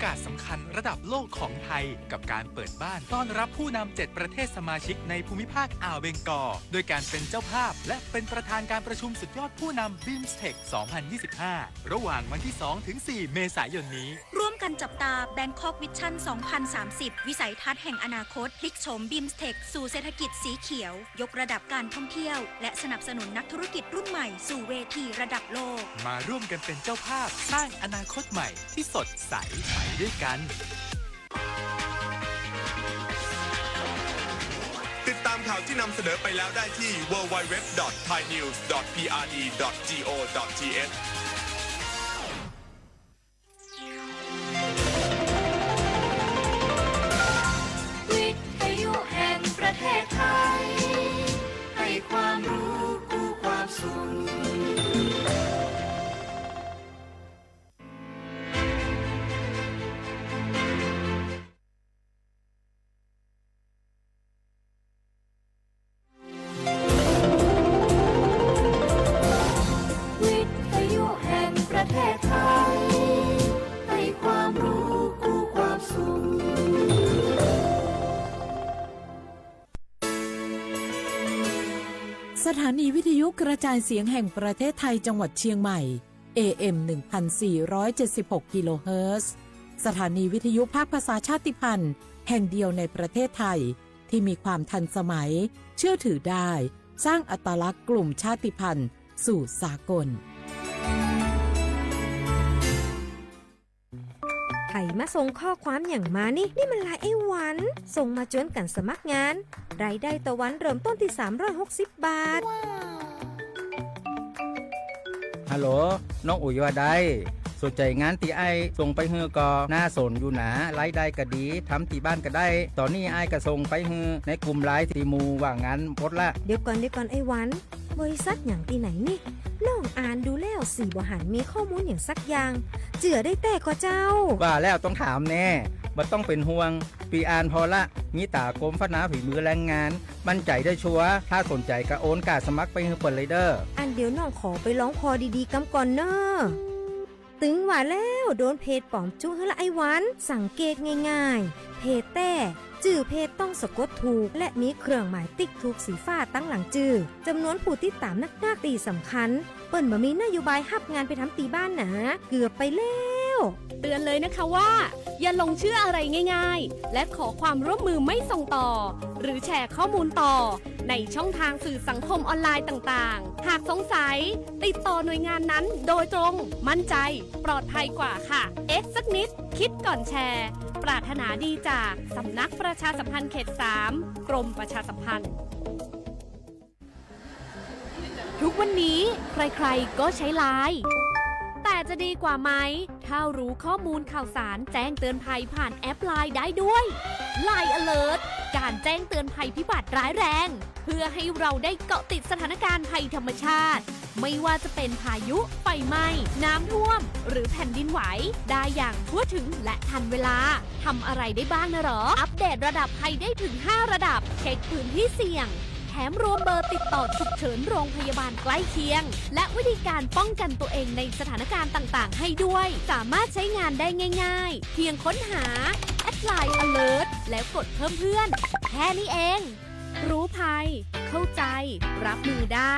กาสสำคัญระดับโลกของไทย กับการเปิดบ้านต้อนรับผู้นำเจ็ดประเทศสมาชิกในภูมิภาคอ่าวเบงกอล ด้วยการเป็นเจ้าภาพและเป็นประธานการประชุมสุดยอดผู้นำ บีมสเทค สองพันยี่สิบห้า ระหว่างวันที่ สองถึงสี่ เมษายนนี้ ร่วมกันจับตา Bangkok Vision สองพันสามสิบ วิสัยทัศน์แห่งอนาคต พลิกโฉม บีมสเทค สู่เศรษฐกิจสีเขียว ยกระดับการท่องเที่ยว และสนับสนุนนักธุรกิจรุ่นใหม่สู่เวทีระดับโลก มาร่วมกันเป็นเจ้าภาพสร้างอนาคตใหม่ที่สดใส ไปด้วยกัน ติดตามข่าวที่นำเสนอไปแล้วได้ที่ ดับเบิลยู ดับเบิลยู ดับเบิลยู ดอท ไทยนิวส์ ดอท พีอาร์ดี ดอท จีโอ ดอท ทีเอช วิทยุแห่งประเทศไทย ให้ความรู้คู่ความสุข วิทยุแห่งประเทศไทย ให้ความรู้คู่ความสุข สถานีวิทยุกระจายเสียงแห่งประเทศไทยจังหวัดเชียงใหม่ เอ เอ็ม หนึ่งพันสี่ร้อยเจ็ดสิบหก กิโลเฮิรตซ์ สถานีวิทยุภาคภาษาชาติพันธุ์แห่งเดียวในประเทศไทย ที่มีความทันสมัย เชื่อถือได้ สร้างอัตลักษณ์กลุ่มชาติพันธุ์สู่สากล ใผมาส่งข้อความอย่างมานี่ นี่มันไลน์ไอ้หวัน ส่งมาจวนกันสมัครงาน รายได้ต่อวันเริ่มต้นที่สามร้อยหกสิบบาท ฮัลโหล น้องอุ๋ยวาได สนใจ๋งานตี้อ้ายส่งไปหื้อก่อ น่าสนอยู่นะ รายได้ก็ดี ทำตี้บ้านก็ได้ ต๋อนนี้อ้ายก็ส่งไปหื้อในกลุ่มไลน์ตี้หมู่ว่างงานหมดละ เดี๋ยวก่อน เดี๋ยวก่อนไอ้หวัน บริษัทหยังตี้ไหนนี่ น้องอ่านดูแล้วสี่บ่หันมีข้อมูลอย่างสักอย่าง เจื้อได้แต๊ก่อเจ้า ว่าแล้วต้องถามแน่ บ่ต้องเป๋นห่วง ปี้อ่านผ่อละ มีต๋ากรมพัฒนาฝีมือแรงงาน มั่นใจ๋ได้ชัวร์ ถ้าสนใจ๋ก็โอนก้าสมัครไปหื้อเปิ้นเลยเด้อ อั้นเดี๋ยวน้องขอไปลองผ่อดีๆ กำก่อนเน่อ ตึงว่าแล้ว โดนเพจป๋อมจุหื้อละไอ้หวัน สังเกตง่ายๆ เพจแต๊ จื้อเพจต้องสะกดถูก และมีเครื่องหมายติ๊กถูกสีฟ้าตังหลังจื้อ จำนวนผู้ติดตามนักๆ ตี้สำคัญ เปิ้นบ่มีนโยบายฮับงานไปทำตี้บ้านหนา เกือบไปแล้ว เตือนเลยนะคะว่า อย่าหลงเชื่ออะไรง่ายๆ และขอความร่วมมือไม่ส่งต่อ หรือแชร์ข้อมูลต่อ ในช่องทางสื่อสังคมออนไลน์ต่างๆ หากสงสัย ติดต่อหน่วยงานนั้นโดยตรง มั่นใจ ปลอดภัยกว่าค่ะ เอ๊ะสักนิด คิดก่อนแชร์ ปรารถนาดีจาก สำนักประชาสัมพันธ์เขตสาม กรมประชาสัมพันธ์ ทุกวันนี้ใครๆ ก็ใช้ไลน์ แต่จะดีกว่าไหม ถ้ารู้ข้อมูลข่าวสารแจ้งเตือนภัยผ่านแอปไลน์ได้ด้วย ไลน์ Alert การแจ้งเตือนภัยพิบัติร้ายแรง เพื่อให้เราได้เกาะติดสถานการณ์ภัยธรรมชาติ ไม่ว่าจะเป็นพายุ ไฟไหม้ น้ำท่วม หรือแผ่นดินไหว ได้อย่างทั่วถึงและทันเวลา ทำอะไรได้บ้างนะหรอ อัปเดตระดับภัยได้ถึงห้าระดับ เช็คพื้นที่เสี่ยง แถมรวมเบอร์ติดต่อฉุกเฉินโรงพยาบาลใกล้เคียง และวิธีการป้องกันตัวเองในสถานการณ์ต่างๆ ให้ด้วย สามารถใช้งานได้ง่ายๆ เพียงค้นหา แอดไลน์ Alert แล้วกดเพิ่มเพื่อน แค่นี้เอง รู้ภัย เข้าใจ รับมือได้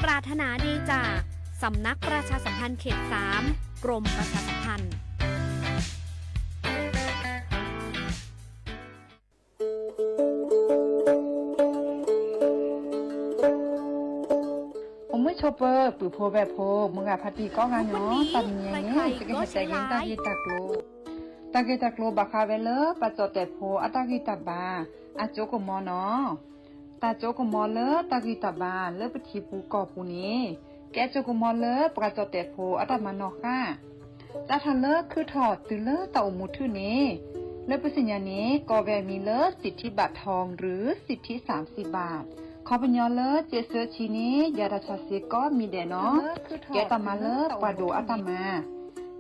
ปรารถนาดีจาก สำนักประชาสัมพันธ์เขตสาม กรมประชาสัมพันธ์ အိၣ်မုာ်ဆိးပၢၤ ပုၢ်ဖိဝဲၢ်ဖိ မုၢ်ဂၤဖါတံၢ်ကိးဂၤန့ၣ် တနံၤအံၤန့ၣ် ယကဟဲတဲဂ့ၤတၢ်ဂ့ၢ်တၢ်ကျိၤ တၢ်ဂ့ၢ်တၢ်ကျိၤဘၣ်ဃးဝဲလၢ ပှၤကၠီၣ်တဲာ်ဖိအတၢ်ဂံၢ်တၢ်ဘါ အကၠိကမီၤနီၤ. တၢ်ကၠိကမီၤလၢတၢ်ဂံၢ်တၢ်ဘါလၢပထံပူၤကီၢ်ပူၤန့ၣ် ကဲကၠိကမီၤလၢပှၤကၠီၣ်တဲာ်ဖိအတၢ်မၤနီၣ်ဃၣ် စးထီၣ်လၢခုထီၣ်တုၤလၢတၢ်အိၣ်မူထူၣ်န့ၣ် လၢပသ့ၣ်ညါန့ၣ် ကိးဝဲအမံၤလၢ สิทธิบัตรทอง หรือ สิทธิสามสิบบาท ခီပညီလၢ စ့းဆၢဆံန့ၣ် ယၤတၢ်ဆၢစ့ကီးမံၤဒဲးနီၤ ကဲတၢ်မၤလၢပှၤဒိးအတၢ်မၤ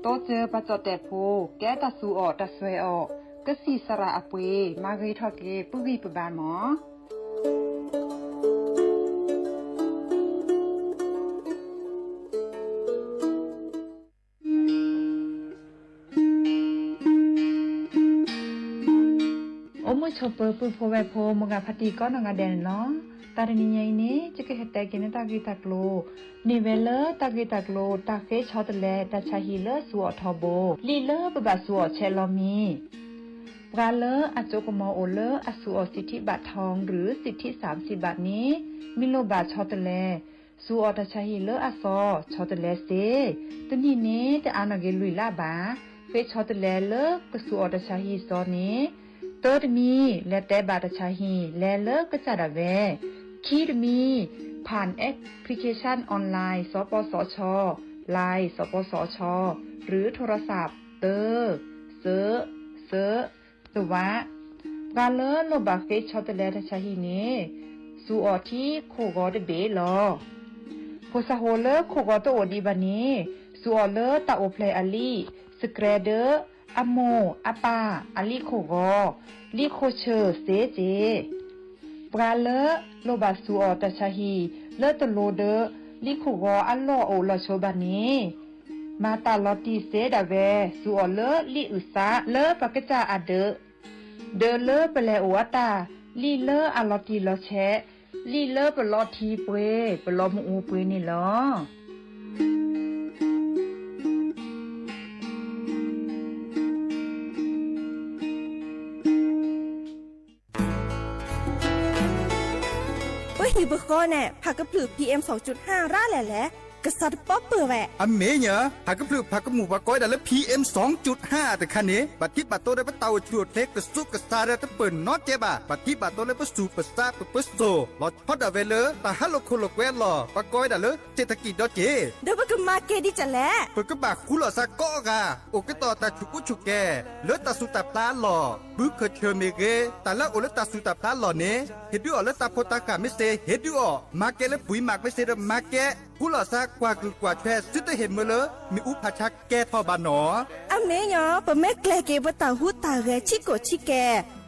တိစၢၤပှၤကၠီၣ်တဲာ်ဖိ ကဲတၢ်သူအီၤတၢ်စွဲအီၤ ကစံၣ်စရၤအပှ့ၤ မၤဂ့ၤထီၣ်က့ၤ ပုၢ်ဂံၢ်ပဘါမး မုၢ် အိၣ်မုာ်ဆိးပၢၤ ပုၢ်ဖိဝဲၢ်ဖိ မိၢ်ဂၤဖါတံၢ်ကိးနီၢ်ဂၤဒဲးန့ၣ်လီၤ. တၢ်တနံၤညါအံၤန့ၣ် ယကဟဲတဲက့ၤန့ၢ်တၢ်ဂ့ၢ်တၢ်ကျိၤ န့ၢ်ဝဲလၢတၢ်ဂ့ၢ်တၢ်ကျိၤ တၢ်ဃ့ဆီတလဲတၢ်ဆါဟံၣ်လၢစူၤအီၣ်ထီဘိ, လံာ်လၢပဘၣ်စူၤအီၣ်ဆဲးလီၤမံၤ. ပှၤလၢအစိကမီၤအိၣ်လၢအစူၤအီၣ်စံးထံးဘးထီၣ် ရူၢ်စံးထံးစၢ်စံးဘးန့ၣ် မ့ၢ်လိၣ်ဘၣ်ဆီတလဲ စူၤအီၣ်တၢ်ဆါဟံၣ်လၢအစီ ဆီတလဲစ့, တနံၣ်န့ၣ် တအါနီၣ်က့ၤလွံၢ်လါဘၣ်. ဃ့ဆီတလဲလၢကစူၤအီၣ်တၢ်ဆါဟံၣ်စီန့ၣ် တၢတမံၤ လဲၤတဲဘၣ်တၢ်ဆါဟံၣ် လဲၤလၢကစၢ်ဒၣ်ဝဲ, ခံတမံၤ ဖၣ် application online စီၤပီစီအဆီ, Line စီၤပီစီအဆီ, ရူၢ်ထိရစၣ် တၢ, စၢ, စၢ, တဝး. ပှၤလၢလိၣ်ဘၣ်ဃ့ဆီတလဲတၢ်ဆါဟံၣ်န့ၣ် စူၤအီၣ်ထံခိၣ်ဂီၤတဘ့ၣ်လီၤ. ဖိစၢ်ဖိလၢခိၣ်ဂီၤတအိၣ်ဒံးဘၣ်န့ၣ် စူၤအီၣ်လၢတၢ်အိၣ်ဖျဲၣ်အလံာ် စကြဲဒၢ အမိၢ်အပၢ်အလံာ်ခိၣ်ဂီၤ, လံာ်ခိၣ်ဆၢၣ်စ့က့ၤ. ပှၤလၢလိၣ်ဘၣ်စူၤအီၣ်တၢ်ဆါဟံၣ် လၢတလိၤဒီး လံာ်ခိၣ်ဂီၤအလီၢ်အိၣ်လီၤဆိးဘၣ်န့ၣ် မၤတၢ်လီၤတံၢ်စ့ဒၣ်ဝဲ စူၤအီၣ်လၢလံာ်အုၣ်သးလၢပကစၢ်အဒၢး, ဒၢးလၢပလဲၤအိၣ်အတၢ်, လံာ်လၢအလီၤတံၢ်လီၤဆဲး, လံာ်လၢပလီၤထံပှ့ၤ ပလီၤမုၢ်အူပှ့ၤန့ၣ်လီၤ. ပဟံၣ်ပဃီန့ၣ် ဖးကဖျၢၣ် PM စီၤကၠူၣ်ဟၣ်ရၤလဲၣ်လဲၣ်, ကစးတပီၢ်ပၢၢ်ဝဲ. အမ့ၢ်ညီ, ဖးကဖျၢၣ်ဖးကမူၣ်ပှၤကိးဝဲဒၣ်လၢ PM စီၤကၠူၣ်ဟၣ်တခါန့ၣ် ဘၣ်ထံးဘၣ်တိၢ်ဒီးပတၢ်အိၣ်ဆူၣ်အိၣ်ချ့ကစူးကစါဒီးတပၢၢ်နီတကဲဘၣ်. ဘၣ်ထံးဘၣ်တိၢ်လၢပစူၢ်ပစါပပစိၤ လီၤဆီဒၣ်ဝဲလၢတၢ်ဟးလိာ်ခိၣ်လိာ်ကွဲအလီၢ် ပှၤကိးဝဲဒၣ်လၢ เศรษฐกิจ ဒီးက့ၤ ဒီးပကမၤကဲဒ်လဲၣ်. ပကဘၣ်ဃူလိာ်စ့ၢ်ကီးအဂၤ အိၣ်ကတီၢ်တၢ်ဆူၣ်ကူဆူၣ်ကဲ လၢတၢ်စူၢ်တၢ်ဖျါအလီၢ်, ဘုခၢၣ်ဆၢၣ်မ့ၢ်ဂ့ၤ, တၢ်လၢအအိၣ်လၢတၢ်စူၢ်တၢ်ဖျါအလီၢ်န့ၣ် ဟ့ၣ်ဒုးအီၤလၢတၢ်ဖိတၢ်ဃၢ်မ့ၢ်စ့ၢ် ဟ့ၣ်ဒုးအီၤ, မၤကဲလၢပှၤမၤမ့ၢ်စ့ၢ်ဒီးမၤကဲ, ဃူလိာ်စ့ၢ်ကွၢ်ကလုၢ်ကွၢ်ထွဲ စုတဟ့ၣ်မၢလၢမ့ၣ်အူဖးဆါကဲထီၣ်ဘၣ်နီၤ. အမ့ၢ်ညီ, ပမ့ၢ်ကျဲၤက့ၤပတၢ်ဟူးတၢ်ဂဲၤဆံးကိာ်ဆံးကဲ,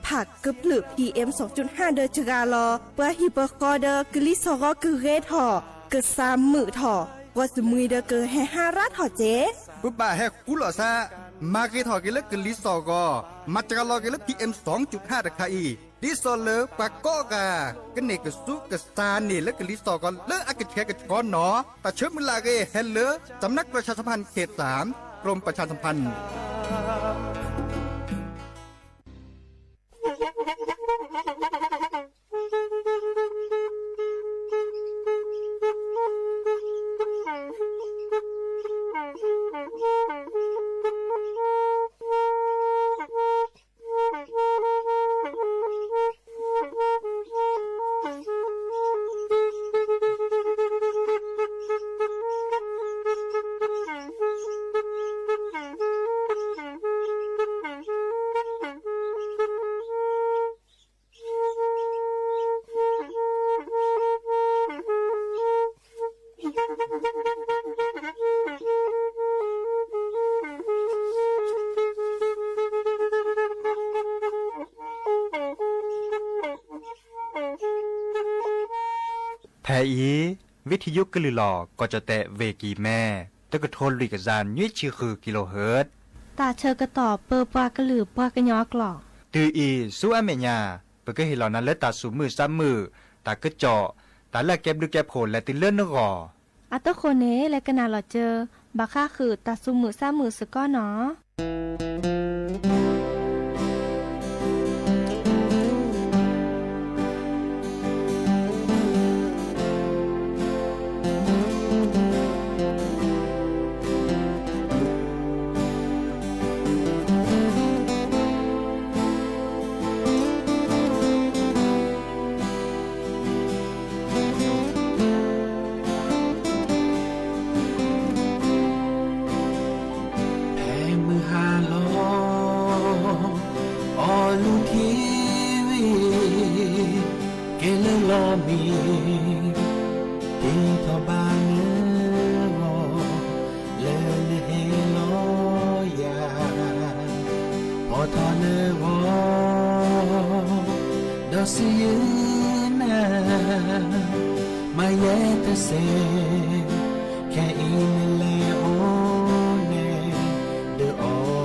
ဖးကဖျၢၣ် PM စီၤကၠူၣ်ဟၣ်ဒီးစှၤလီၤ, ပှၤဟံၣ်ပဃီဒီးကလံၤစီၣ်ဂီၤကဂ့ၤထီၣ်, ကစၢ်မုာ်ထီၣ်, ပှၤစမံၤဒီးကဟဲဟါရၤထီၣ်က့ၤ. ပဘၣ်ဟဲဃူလိာ်စ့ၢ်, မၤဂ့ၤထီၣ်က့ၤလၢကလံၤစီၣ်ဂီၤ, မၤစှၤလီၤက့ၤလၢ PM စီၤကၠူၣ်ဟၣ်တခါအံၤ, ဒ်သိးလၢပှၤကိးဂၤ ကန့ၢ်ကစူးကစါန့ၣ်လၢကလံၤစီၣ်ဂီၤလၢအကဆှဲကဆှီနီၤ. တၢ်ဆၢမုၢ်လၢ်အဂ့ၢ် ဟဲလၢ สำนักประชาสัมพันธ์เขตสาม กรมประชาสัมพันธ์ ဖဲအံၤ ဝံထံယုကလုၢ်လီၤ ကီၢ်ကၠီၣ်တဲၣ် ဝ့ၢ်ကံၢ်မဲ, တကထိလွံၢ်ကယၤနွံဆံဃု kilohertz, တၢ်ဆၢကတီၢ်ပၢပှၤကလုာ်ပှၤကညီအကျိာ်. တုၤအံၤဆူအမဲာ်ညါ ပကဟ့ၣ်လီၤနၤလၢတၢ်သူၣ်မုာ်သးမုာ်, တၢ်ကစီၣ်, တၢ်လၢအကဲဘျုးကဲဖှိၣ်လဲၤတုၤလၢနဂီၢ်. အတဃိန့ၣ် လဲၤကနၣ်လီၤစၢၤ ဘၣ်ဃးဃုာ်တၢ်သူၣ်မုာ်သးမုာ်စ့ၢ်ကီးနီၤ. ဖဲမုၢ်ဟါလီၤ အီၣ်လူၤထံဝံၤ ကဲလၢလီၢ်မံ ဟံးထီၣ်ဘၣ်နဂီၢ် လၢနဟ့ၣ်လီၤယၤ ဖီၣ်ထီၣ်နဂီၢ် ဒီးစံးယုာ်နၤ မၤယဲတစဲး ခဲအံၤနလဲၤအိၣ်နဲၣ်ဒီးအီၤ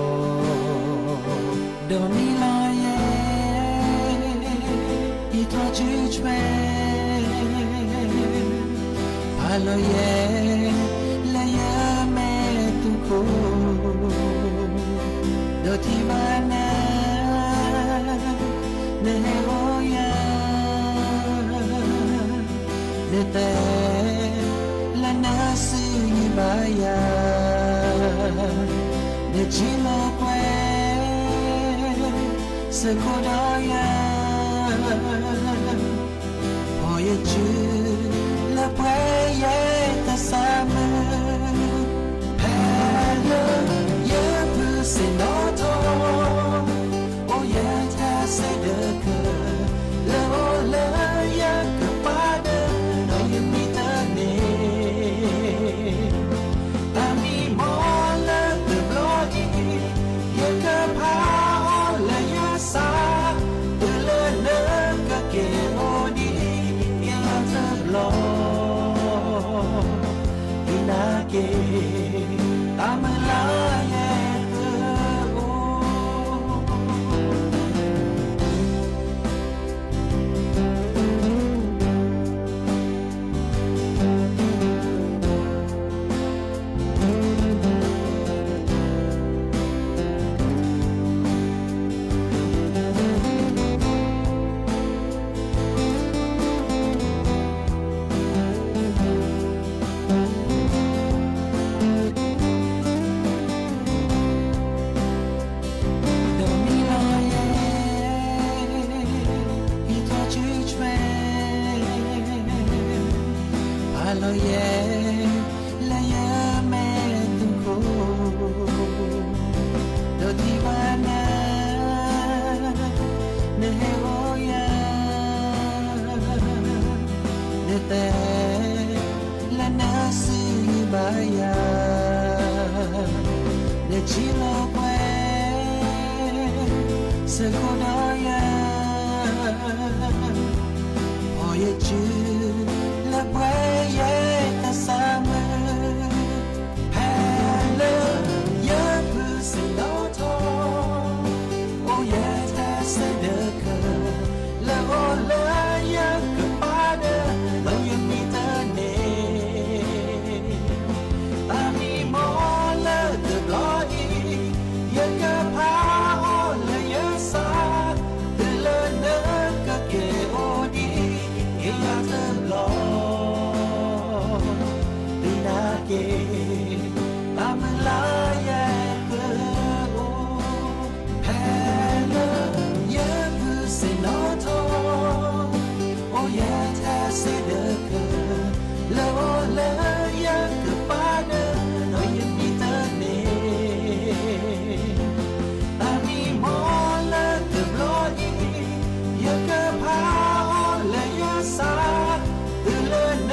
ဒီးမံလီၤယဲ ဆွဲ ဖးလီၤယဲ လၢယမဲာ်သူခိၣ်, ဒီးထံၣ်ဘၣ်နၤ နဟဲအိၣ်ယၤ, နတဲ လၢနစုယုၢ်ဘၣ်ယၤ, နထံၣ်လိာ်ကွဲ စ့ၢ်ကီးဒီးယၤ ဖီၣ်ယစု လၢပှဲၤယဲတၢ်ဆါမုၢ်, ဖဲလၢယဖုစ့ၣ်နီၣ်ထီၣ်, အိၣ်ယဲတၢ်စဲဒၢးကၢၢ်, လၢအိၣ်လၢယကပၤဒၢး ဒီးယမံတန့ၢ် တၢ်မံမီၢ်လၢတဘျီအံၤ, ယကဖးအီၤလၢယသး, တုၤလၢနကက့ၤအိၣ်ဒံး က့ၤယၤတဘျီ, ဒုးနၤက့ၤ တၢ်မုၢ်လၢ်ယဲတအိၣ်. ဒီးမံလီၤယဲ ဟံးထီၣ်စုဆွဲ ဖးလီၤယဲ လၢယမဲာ်သူခိၣ်, ဒီးထံၣ်ဘၣ်နၤ နဟဲအိၣ်ယၤ, နတဲ လၢနစုဘၣ်ယၤ, နထံၣ်လိာ်ကွဲ စ့ၢ်ကီးဒီးယၤ, ဖီၣ်ယစု လၢပှဲၤယဲတၢ်ဆါမုၢ်, ဖဲလၢယဖုစ့ၣ်နီၣ်ထီၣ်, အိၣ်ယဲတၢ်စဲဒၢးကၢၢ်, လၢအိၣ်လၢယကပၤဒၢး ဒီးယမံတန့ၢ် တၢ်မံမီၢ်လၢတဘျီအံၤ, ယကဖးအီၤလၢယသး, တုၤလၢနကက့ၤအိၣ်ဒံး က့ၤယၤတဘျီ, ဒုးနၤက့ၤ တၢ်မုၢ်လၢ်ယဲတအိၣ်, ဖဲလၢယဖုစ့ၣ်နီၣ်ထီၣ်, အိၣ်ယဲတၢ်စဲဒၢးကၢၢ်, လၢအိၣ်လၢယကပၤဒၢး ဒီးယမံတန့ၢ် တၢ်မံမီၢ်လၢတဘျီအံၤ, ယကဖးအီၤလၢယသး, တုၤလၢန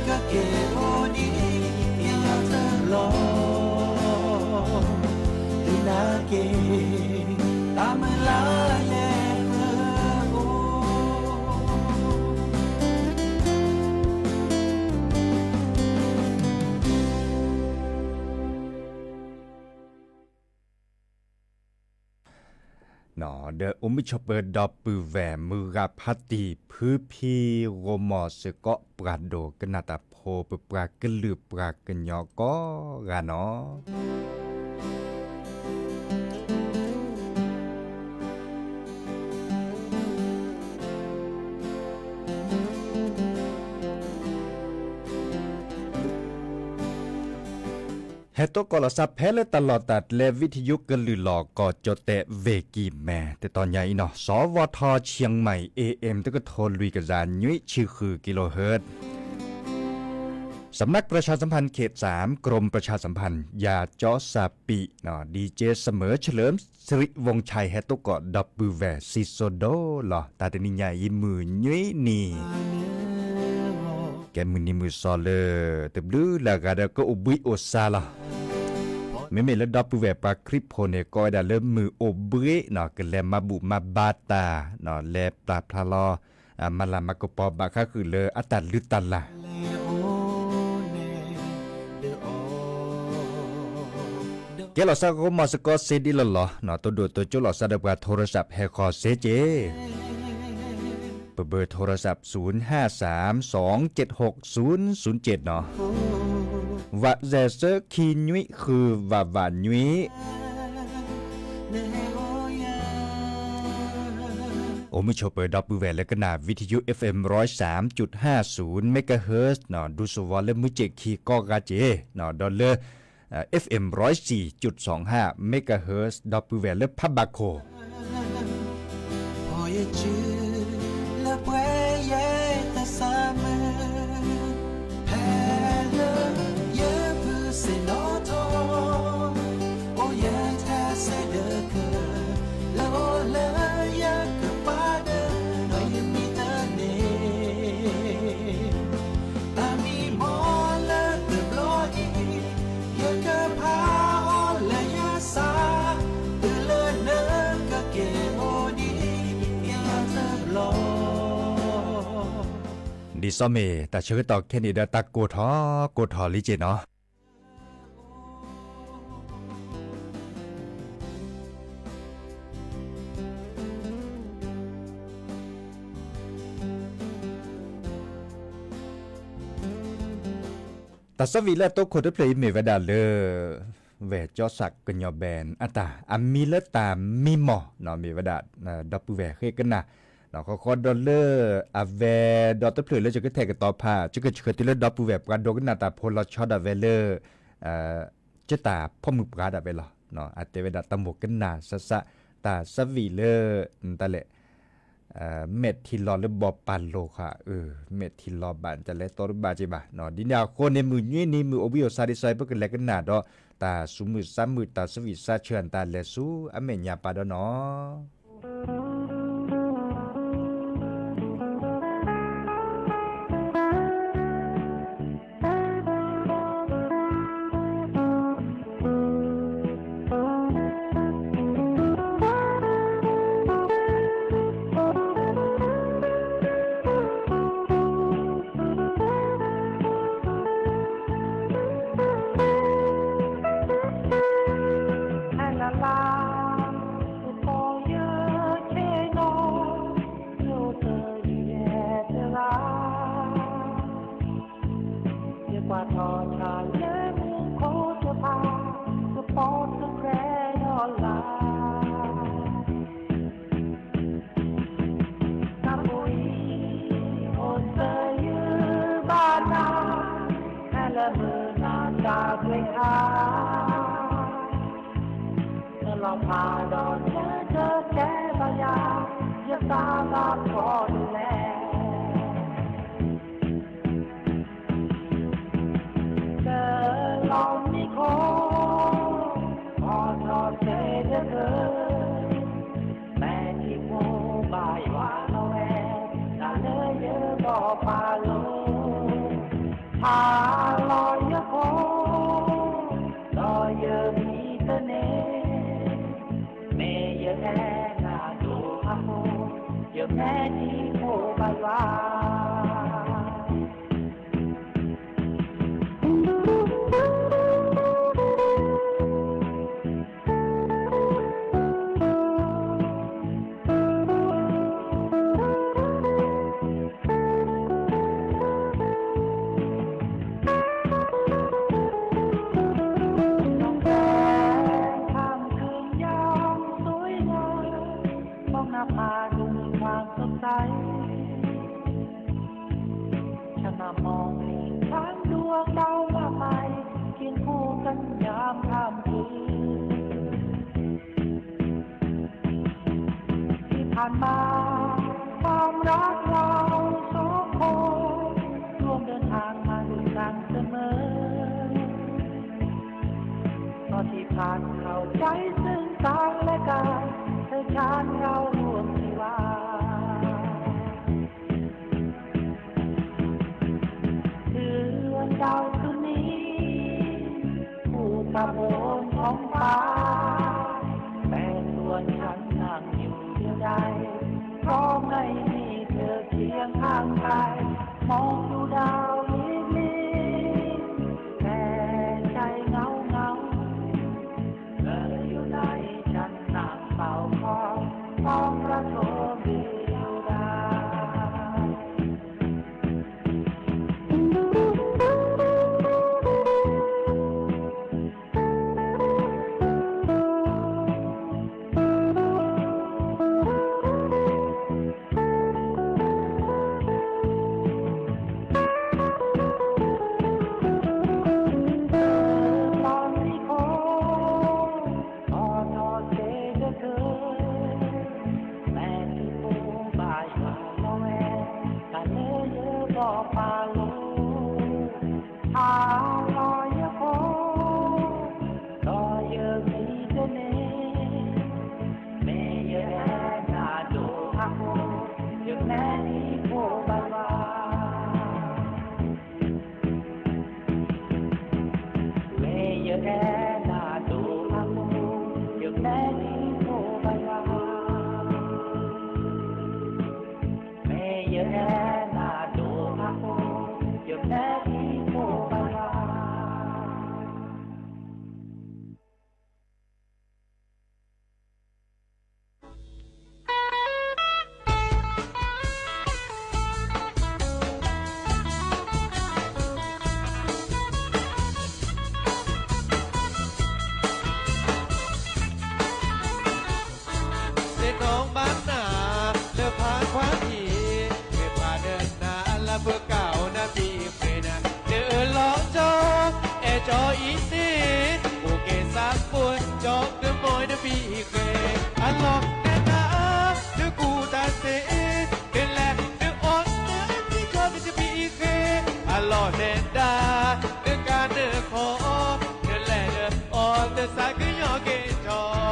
ကက့ၤအိၣ်ဒံး က့ၤယၤတဘျီ, ဒုးနၤက့ၤ တၢ်မုၢ်လၢ်ယဲတအိၣ်. ဒီးအိၣ်မုာ်ဆိးပၢၤဒီပုၢ်ဝဲၢ် မုၢ်ဂၤဖးတံၢ် ဖုဖံ ဂီၤမီၤစ့ၢ်ကီး ပှၤဒိကနၣ်တၢ်ဖိ ပပှၤကလုာ်ပှၤကညီကိးဂၤနီၤ. ဟဲသကိးလီၤစၢ်ဖဲလၢတၢ်လီၢ်တၢ်ကျဲ ဝံထယုကလုၢ်လီၤ ကီၢ်ကၠီၣ်တဲၣ် ဝ့ၢ်ကံၢ်မဲ တတီၤညါအံၤနီၤ စဝထ เชียงใหม่ เอเอ็ม တကထိလွံၢ်ကယၤနွံဆံဃု กิโลเฮิรตซ์ สำนักประชาสัมพันธ์เขตสาม กรมประชาสัมพันธ์ ยาเจาะซาปี ดีเจเสมอ เฉลิมสิริวงศ์ชัย ဟဲသကိးဒီပုၢ်ဝဲၢ် စံၣ်စိၤဒိၣ်လီၤ တၢ်တနံၤညါအံၤ မုၢ်နွံနံၤ ကဲမုၢ်နံၤမုၢ်သီလၢ တဘျုးလၢ်ဂၤဒီးကအိၣ်ဘှံးအိၣ်စၢ်လီၤ. မ့မ့ၢ်လၢဒီပုၢ်ဝဲၢ်ပှၤခရံာ်ဖိန့ၣ် ကိးဝဲဒၣ်လၢမုၢ်အိၣ်ဘှံးနီၤ ကလဲၤမၤဘူၣ်မၤဘါတၢ်နီၤ လဲၤပျၢ်ဖျါလီၤ မၤလၤမၤကပီၤဘၣ်ဃးဃုာ်လၢအတၢ်လုၢ်တၢ်လၢ် ကဲလီၤစၢ်ဂီၤမီၤစ့ၢ်ကီးစ့ဒ်လီၤလီၤ တိၢ်ဒိၣ်တိၢ်ကၠိလီၤစၢ်ဒီးပှၤ โทรศัพท์ ဟဲဃီၤစ့က့ၤ ပဘၢၣ်ထိရၢ်စးပ် ศูนย์ห้าสามสองเจ็ดหกศูนย์ศูนย์เจ็ด နီၤ, ဝးစဲးဆၢခံနွံဃု ဝးဝးနွံ အိၣ်မုာ်ဆိးပၢၤဒီပုၢ်ဝဲၢ်လၢကနၣ် วิทยุ FM ร้อยสามจุดห้าศูนย์ megahertz နီၤ, ဒူသဝီလၢမုၢ်စ့ၣ်ခံကိးဂၤက့ၤနီၤ, ဒီးလၢ FM ร้อยสี่จุดสองห้า megahertz ဒီပုၢ်ဝဲၢ်လၢဖးဘၣ်ခိၣ် လၢပှဲၤယဲတၢ်ဆၢမုၢ် ဖဲလၢယပုၢ်ဆ့ၣ်နီၤထီၣ် အိၣ်ယဲတၢ်ဆၢဒၢးကၢၢ် လၢအအိၣ်လၢယကပၤဒၢး ဒီးယမံတန့ၢ် တၢ်မံမီၢ်လၢတဘျီအံၤ ယကဖးအီၤလၢယသး တုၤလၢနကက့ၤအိၣ်ဒံးက့ၤယၤတဘျီ. ဒ်သိးမ့ၢ်တၢ်ဆၢကတီၢ်ခဲအံၤဒီး တၢ်ကိၢ်ထီၣ်ကိၢ်ထီၣ်လံက့နီၤ. တၢ်သးဝံၣ်လၢအတိခိၣ်တဖျၢၣ်အံၤမ့ၢ်ဝဲဒၣ်လၢ ဝဲၢ်ကၠီသးကညီၤဘဲၣ်အတၢ် အမံၤလၢတၢ်မံမီၢ်နီၤ, မ့ၢ်ဝဲဒၣ် ဒီပုၢ်ဝဲၢ်ဃ့ကနၣ် ဃီဃီဒီးလၢ အဝဲဒီးတဖျၢၣ်လၢယကထဲးကတီၤဖး ယကဆှၢတုၤလၢဒီပုၢ်ဝဲၢ်ပှၤဒိကနၣ်တၢ်ဖိလီၤဆီဒၣ်ဝဲလၢ ကတၢၢ်ဖိမုၣ်ပှၢ်ဒၣ်ဝဲလီၤ. အတဲဝဲဒၣ်တၢ်မိၣ်ကနၣ်စးစး တၢ်သးဝံၣ်လၢ တၢ်လဲၣ် မဲာ်ထံလီၤလၢဘီပာ်လိာ်ဃာ် အၢ မဲာ်ထံလီၤဘၣ်တလဲၤတီတဘၣ်က့ဘၣ်နီၤ, ဒ်န့ၣ်အဃိန့ၣ် မုၢ်နွံနံၤမုၢ်အိၣ်ဘှံးအိၣ်သါဒ်သိးအံၤ ပကလဲၤကနၣ်ဒီး တၢ်သူၣ်မုာ်သးမုာ် တၢ်သးဝံၣ်သးဆၢ တၢ်လဲၤဆူအမဲာ်ညါပာ်ဒီးနီၤ. ဖဲလၢ်လၢ် ယပိာ်ယဆ့ၣ်နီၤ ယအိၣ်တယဲၢ်တဂၤ ယကွၢ်ထီၣ်ဆၣ်လၢမူခိၣ်တဖၣ် ယပိာ်တခွဲးဒီးလၢ် တၢ်ဖိအံၤ အိၣ်စၢၤယဘၣ်နၤ ဖဲလၢမုၢ်နၤတၢ်ကွဲးခါ နလီၤဖးဒီးနတကဲဘၣ်ယၤ ယသးဘၣ်ဖှီၣ်ဒ်လဲၣ် တလီၤမံခိၣ် ဖီထီၣ်တဲတကၢၢ် မဲာ်ထံဖိဘၣ်ယွၤလီၤဝဲ တၢ်လၢယဘီၣ်ပာ်လိာ် ဖးလီၤယခိၣ် ဒီးယမံတန့ၢ် မ့ၢ်ယအဲၣ်နၤဒိၣ်အဃိ ယမဲာ်ထံဖိဘၣ်ယွၤ น้องแสงค่ำคืนยามสวยงาม มองหน้าผาดูมีความสดใส ฉันมามองเห็นช้างดวงดาวมากมาย เคียงคู่กันยามค่ำคืน ที่ผ่านมาความรักเราสองคนร่วมเดินทางมาด้วยกันเสมอ ตอนที่ผ่านเข้าใจซึ่งกันและกัน เธอฉันเราร่วมชีวา คืนดาวคืนนี้ คู่กับโอนท้องฟ้า แต่ส่วนฉันนั่งอยู่เดียวดาย เพราะไม่มีเธอเคียงข้างกาย มองดูดาวลิบลิบ แต่ใจเหงาเหงา เธออยู่ไหนฉันนั่งเฝ้าคอย มองพระโชว์เดียวดาย ပၢ်လီၤ, ဟါလီၤယဖိ, ဒီးယမံၤတန့ၣ်, မ့ၢ်ယအဲၣ်နၤဒိၣ်အဃိ, ယမ့ၢ်နဖိဘၣ်ယွၤ. မ့ၢ်ယအဲၣ်နၤဒိၣ်အဃိ, ယမ့ၢ်နဖိဘၣ်ယွၤ. မ့ၢ်ယအဲၣ်နၤဒိၣ်အဃိ, ယမ့ၢ်နဖိဘၣ်ယွၤ. သ့ၣ်နီၣ်ဘၣ်နၤ လၢဖးခွါထံး, မ့ၢ်ပှၤဒီးနၤလၢပကအိၣ်နဘံၣ်ဃဲၤနၤ, နအၢၣ်လီၤကၠီ, အဲၣ်ကၠီအံၤန့ၣ်, အိၣ်က့ၤသးပှၢ်ကၠီ ကမီၤနဘံၣ်ဃဲၤ, အလီၢ်နဲဒၣ်, နကူၣ်တၢ်သ့, နလဲၤနအီၣ်နအကံၢ်ကၠီ နတဘံၣ်ဃဲၤ, အလီၢ်နဲဒၣ်, နကၤနခီ နလဲၤနအီၣ်နသးကညီၤက့ၤ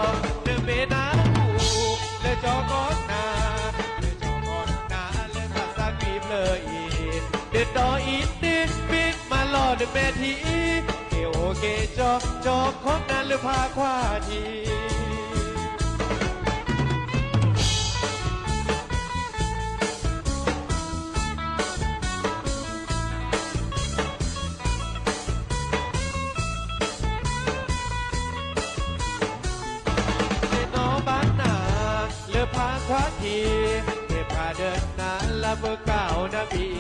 ကၠီ, နမ့ၢ်နၢ်ဟူ လၢကၠီကီၢ်နၤ, လၢကၠီကီၢ်နၤလၢသးစၢ်ကွံာ်ဖျၢၣ်အံၤ, နဒီအံၤန့ၣ် မ့ၢ်မၤလီၤနမဲာ်ထံအံၤ, က့ၤအိၣ်က့ၤကၠီ, ကၠီကီၢ်နၤလၢဖးခွါထံး. သ့ၣ်နီၣ်ဘၣ်နၤ လၢဖးခွါထံး, မ့ၢ်ပှၤဒီးနၤလၢပကအိၣ်နဘံၣ်ဃဲၤ, န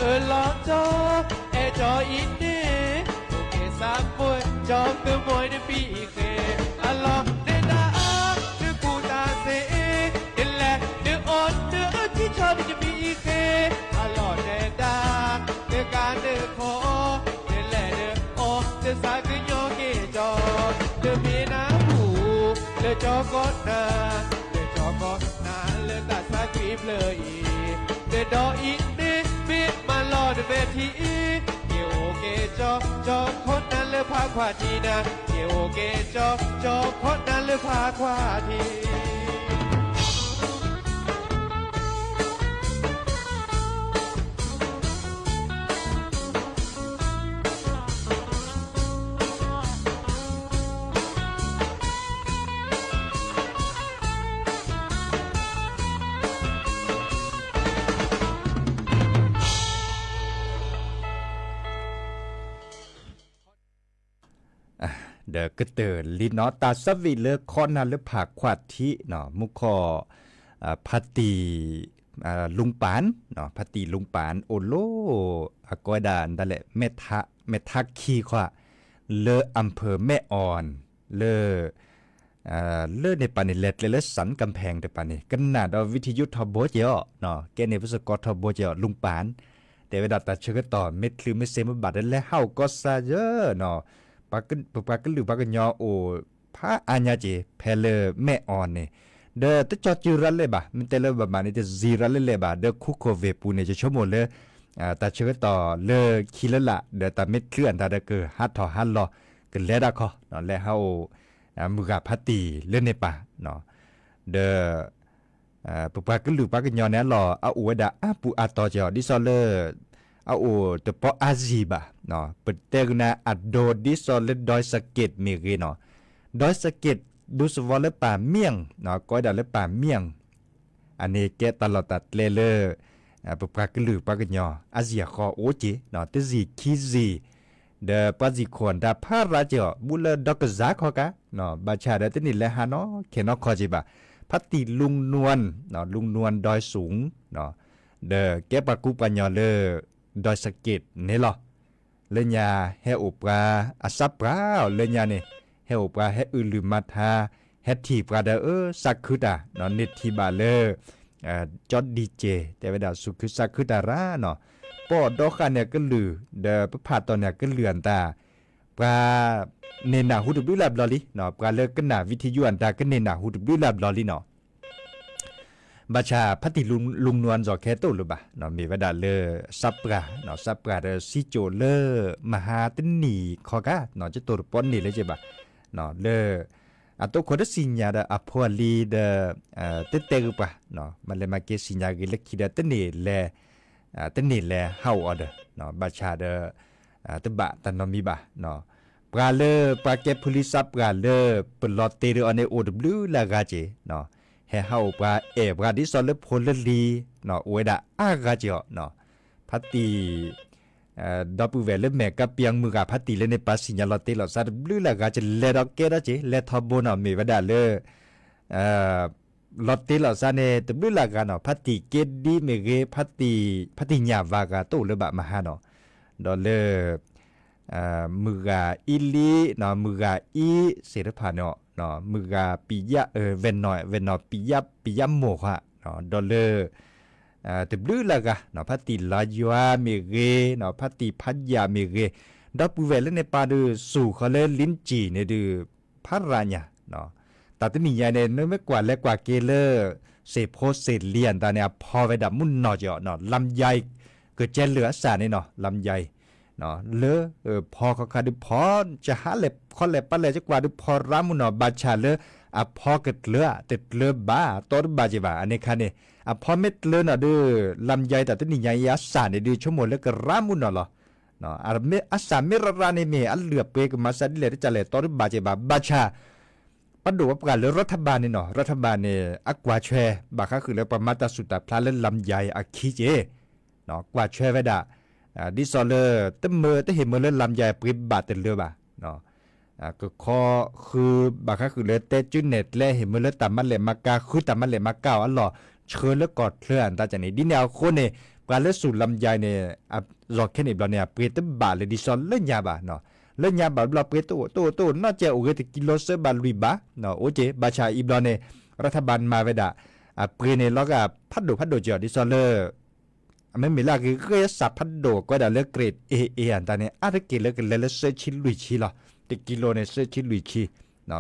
အၢၣ်လီၤကၠီ, အဲၣ်ကၠီအံၤန့ၣ်, အိၣ်က့ၤသးပှၢ်ကၠီ ကမီၤနဘံၣ်ဃဲၤ, အလီၢ်နဲဒၣ်, နကူၣ်တၢ်သ့, နလဲၤနအီၣ်နအကံၢ်ကၠီ နတဘံၣ်ဃဲၤ, အလီၢ်နဲဒၣ်, နကၤနခီ နလဲၤနအီၣ်နသးကညီၤက့ၤကၠီ, နမ့ၢ်နၢ်ဟူ လၢကၠီကီၢ်နၤ, လၢကၠီကီၢ်နၤလၢသးစၢ်ကွံာ်ဖျၢၣ်အံၤ, နဒီအံၤန့ၣ် မ့ၢ်မၤလီၤနမဲာ်ထံအံၤ, က့ၤအိၣ်က့ၤကၠီ, ကၠီကီၢ်နၤလၢဖးခွါထံးနၤ, က့ၤအိၣ်က့ၤကၠီ, ကၠီကီၢ်နၤလၢဖးခွါထံး. ဒီးကတၢၢ်လံနီၤ တၢ်ဆၢဝံၤလၢကီၢ်နၤလၢဖးခွါထံး, မူခိၣ်, ဖါတံၢ်, လုၢ်ပၢ်, ဖါတံၢ်လုၢ်ပၢ် အိၣ်လၢ, အကိးဝဲဒၣ်ဒၣ်လဲာ်, မဲထါခံခွါ, လၢအဖၢၣ်မဲၢ်အီၣ်, လၢ လၢန့ၣ်ပၤန့ၣ် လဲၤကျဲလၢ စၣ်ကၣ်ဖဲၣ် တပၤန့ၣ် ကနၣ်ဒီး video ထီဘိက့ၤအီၤ, ကဲန့ၣ် ပစ့ၢ်ကီးထီဘိက့ၤအီၤ လုၢ်ပၢ်, တဲဝဲဒၣ်တၢ်ဆၢကတီၢ် မ့ၢ်ချုးမ့ၢ်စ့မ့ၢ်ဘၣ်ဒီး လဲၤဟးအိၣ်ကီၢ်စဲၣ်ယဲနီၤ, ပပှၤကလုာ်ပှၤကညီအိၣ်ဖးအါညါက့ၤ ဖဲလၢမဲၢ်အီၣ်န့ၣ်, ဒီးတကၠီၤစၢၤရၤလဲၣ်ဘၣ်, မ့ၢ်တဲလၢဘၣ်မးန့ၣ် တစံးရၤလဲၣ်လဲၣ်ဘၣ်, ဒီးခူခိၣ်ဝ့ၢ်ပူၤန့ၣ် ယဆိကမိၣ်လၢ တၢ်ဆၢကတီၢ်လၢခံလၢလာ် ဒီးတၢ်မ့ၢ်ချုးအတၢ်ဒီး ကဟးထီၣ်ဟးလီၤ ကလဲၤဒၣ်ခီ, လဲၤဟးအိၣ် မုၢ်ဂၤဖါတံၢ်လၢန့ၣ်ပၤ, ဒီး ပပှၤကလုာ်ပှၤကညီန့ၣ်အလီၢ် အအိၣ်ဝဲဒၣ်အါပူၤအါတီၤက့ၤအီၤ ဒ်သိးလၢ အအိၣ်တပီအါစံၣ်ဘၣ်, ပတဲကနၤအဒိဒ်သိးလၢ ဒွဲစက့း မ့ၢ်ဂ့ၤနီၤ, ဒွဲစက့း ဒူသဝီလၢပၢ်မံၣ်, ကိးဝဲဒၣ်လၢပၢ်မံၣ်, အန့ၣ်ကဲတၢ်လီၢ်တၢ်ကျဲလၢ ပပှၤကလုာ်ပှၤကညီ အစံၣ်အဃီအိၣ်က့ၤ, တစံၣ်ခံစံၣ်, ဒီးပှၤစံၣ်ခိၣ်အတၢ်ဖးရၤက့ၤအီၤ ဘူးလၢဒီကစၢ်ခီကါ, ဘၣ်ဆၣ်ဒီးတန့ၢ်လၢဟးနီၢ်ခဲနီၢ်ခီက့ၤဘၣ်, ဖါတံၢ်လုၢ်နွၢ်, လုၢ်နွၢ်ဒွဲစူၣ်, ဒီးကဲပှၤကူပှၤကညီလၢ ဒွဲစက့းန့ၣ်လီၤ. လၢညါဟဲအိၣ်ပှၤ အစၢ်ပှၤအီၤလၢညါန့ၣ်, ဟဲအိၣ်ပှၤဟဲအုၣ်လုၢ်မၤထါ, ဟဲထံၣ်ပှၤဒီးအၢ စၢ်ခုတၢ်, န့ၢ်ထံၣ်ဘၣ်လၢ ကၠီဒံက့ၤ တဲဝဲဒၣ် စူးခုစၢ်ခုတၢ်ရၤနီၤ, ပီၣ်ဒီဃာ်န့ၢ်အကလုၢ်, ဒီးပဖးတီၢ်န့ၢ်အကလုၢ်အတၢ်, ပှၤ န့ၢ်နၢ်ဟူတဘျုးလၢ်ဘျီလံ, ပှၤလၢကနၣ် video အတၢ်ကန့ၢ်နၢ်ဟူတဘျုးလၢ်ဘျီလံနီၤ. ဘၣ်ဆၣ်ဖါတံၢ်လူနွံ ယီၤခဲတအိၣ်လၢၤဘၣ်, မ့ၢ်ဝဲဒၣ်လၢ စးပှၢ်, စးပှၢ်ဒီးစံကၠိၣ်လၢ မဟါတနံၤခီကါ, ကတိၤတပီန့ၣ်လၢက့ၤဘၣ်, လၢ အတိခိၣ်တသ့ၣ်ညါဒီးအဖိအလံၤဒီး တတဲဂ့ၤပှၤ, မၤလဲၤမၤက့ၤသ့ၣ်ညါဂ့ၤလၢခံဒီး တန့ၢ်လဲၤ တန့ၢ်လဲၤဟးအိၣ်အီၤဒီး, ဘၣ်ဆၣ်ဒီး တဘၣ်တၢ်နီတမံၤဘၣ်, ပှၤလၢပှၤကဲဖုလံစးပှၢ်လၢ ပလီၤတ့ၢ်ဒီးအီၤန့ၣ် အိၣ်တဘျုးလၢ်ဂၤက့ၤ, ဟဲဟးအိၣ်ပှၤအဲၣ်ပှၤဒ်သိးလၢဖိလၢလံၤ, အိၣ်ဝဲဒၣ်အါဂၤက့ၤအီၤ, ဖါတံၢ် ဒီပုၢ်ဝဲၢ်လၢမဲာ်ကပံၤမုၢ်ဂၤဖါတံၢ်လၢန့ၣ် ပှၤသ့ၣ်ညါလီၤတ့ၢ်လီၤစးတဘျုးလၢ်ဂၤ ကလဲၤဒီးကဲထီၣ်က့ၤ လဲၤထီဘိနီၤ မ့ၢ်ဝဲဒၣ်လၢ လီၤတ့ၢ်လီၤစးန့ၣ် တဘျုးလၢ်ဂၤနီၤ ဖါတံၢ်က့ဒံမ့ၢ်ဂ့ၤ ဖါတံၢ် ဖါတံၢ်ညၣ်ဝါဂၤတအိၣ်လၢၤဘၣ်မဟါနီၤ, ဒီးလၢ မုၢ်ဂၤအံလံ, မုၢ်ဂၤအံစ့ၢ်တဖၣ်န့ၣ်, မုၢ်ဂၤပံယၣ်, ဝဲၢ်နီၢ်, ဝဲၢ်နီၢ်ပံယၣ်မိၢ်ဃါ, ဒီးလၢ တဘျုးလၢ်ဂၤ, ဖါတံၢ်လါယွၤမ့ၢ်ဂ့ၤ, ဖါတံၢ်ဖးယၣ်မ့ၢ်ဂ့ၤ, ဒီပုၢ်ဝဲၢ်လၢန့ၣ်ပာ်ဒုး စူၢ်ဃီလၢလ့ၣ်ကၠံၣ်န့ၣ်ဒုး ဖးရၤညါ, တၢ်တနံၣ်ညါန့ၣ် နမ့ၢ်ကွၢ်လဲၤကွၢ်က့ၤလၢ စ့ၢ်ဖိစ့ၢ်လံၣ်အတၢ်န့ၣ် အဖီဝဲဒၣ်မုၢ်နီၢ်က့ၤအီၤ, လမ်ယါအံၤ ကကဲလၢာ်အစၢ်န့ၣ်နီၤ လမ်ယါအံၤ လၢ ဖီခီခါဒုးဖီ ကဟးလဲၤခီလဲၤပာ်လဲၤကကွၢ်ဒုးဖီရၤမုၢ်နီၢ် ဘၣ်ဆၣ်လၢ အဖီကတြၢၤဧါ တတြၢၤဘၣ် တီတဘၣ်က့ၤဘၣ် အန့ၣ်ခါန့ၣ် အဖီမ့ၢ်တြၢၤနီၤဒုး လမ်ယါအံၤတၢ်တနံၣ်ညါအံၤ အစၢ်န့ၣ်ဒုး ဆိကမိၣ်လၢကရၤမုၢ်နီၢ်လီၤ. အစၢ်မ့ၢ်ရၤရၤန့ၣ်မ့ၢ် အလုၢ်အပှ့ၤကမၤစၢ်ဒ်လဲၣ်တကးလဲၣ် တီတဘၣ်က့ၤဘၣ် ဘၣ်ဆၣ် ပဒိၣ်ပပှၢ်လၢရၤထဘၣ်န့ၣ်နီၤ ရၤထဘၣ်န့ၣ် အကွၢ်ဆွဲ ဘၣ်ဃးဃုာ်လၢပှၤမၤတၢ်ဆူၣ်တၢ်ဖျါလၢလမ်ယါအံၤအခံက့ၤ ကွၢ်ဆွဲဝဲဒၣ် ဒ်သိးလၢ တမၢတဟ့ၣ်မၢလၢလမ်ယါအံၤပှ့ၤဘၣ်တလၢဘၣ် ကခီဃု ဘၣ်ဃးဃုာ်လၢတဲကၠုနဲၣ်ကျဲ ဟ့ၣ်မၢလၢတၢ်မၤလဲၣ်မၤကၤ ဃုတၢ်မၤလဲၣ်မၤကၤအီၤအလီၢ် ဆှၢလၢကီၢ်ချၢအတၢ်န့ၣ် ဒ်န့ၣ်အဃိန့ၣ် ပှၤလၢဆူၣ်လမ်ယါအံၤန့ၣ် လီၢ်ခဲန့ၣ်ဘျီန့ၣ် အပှ့ၤတဘၣ်လၢဒ်သိးလၢညါဘၣ် လၢညါဘၣ်ဘျီပှ့ၤတအိၣ်တအိၣ်တအိၣ် နီၢ်ကဲအိၣ်ဂ့ၤတကံလိစၢဘၣ်လွံၢ်ဘး အိၣ်က့ၤ ဘၣ်ဆၣ်အံၤဘျီန့ၣ် ရၤထဘၣ်မၤဝဲဒၣ် အပှ့ၤန့ၣ်လီၤဂာ်ဖးဒိၣ်ဖးဒိၣ်က့ၤအီၤ ဒ်သိးလၢ မ့မ့ၢ်လၢအဂ့ၤဂ့ၤအစးဖးဒိၣ်ကွဲးဒၣ်လၢ grade A A အတၢ်န့ၣ် အါတက့ၢ်လၢကလဲၤလၢစၢဆံလွံၢ်ဆံလီၤ. တကံလိန့ၣ် စၢဆံလွံၢ်ဆံ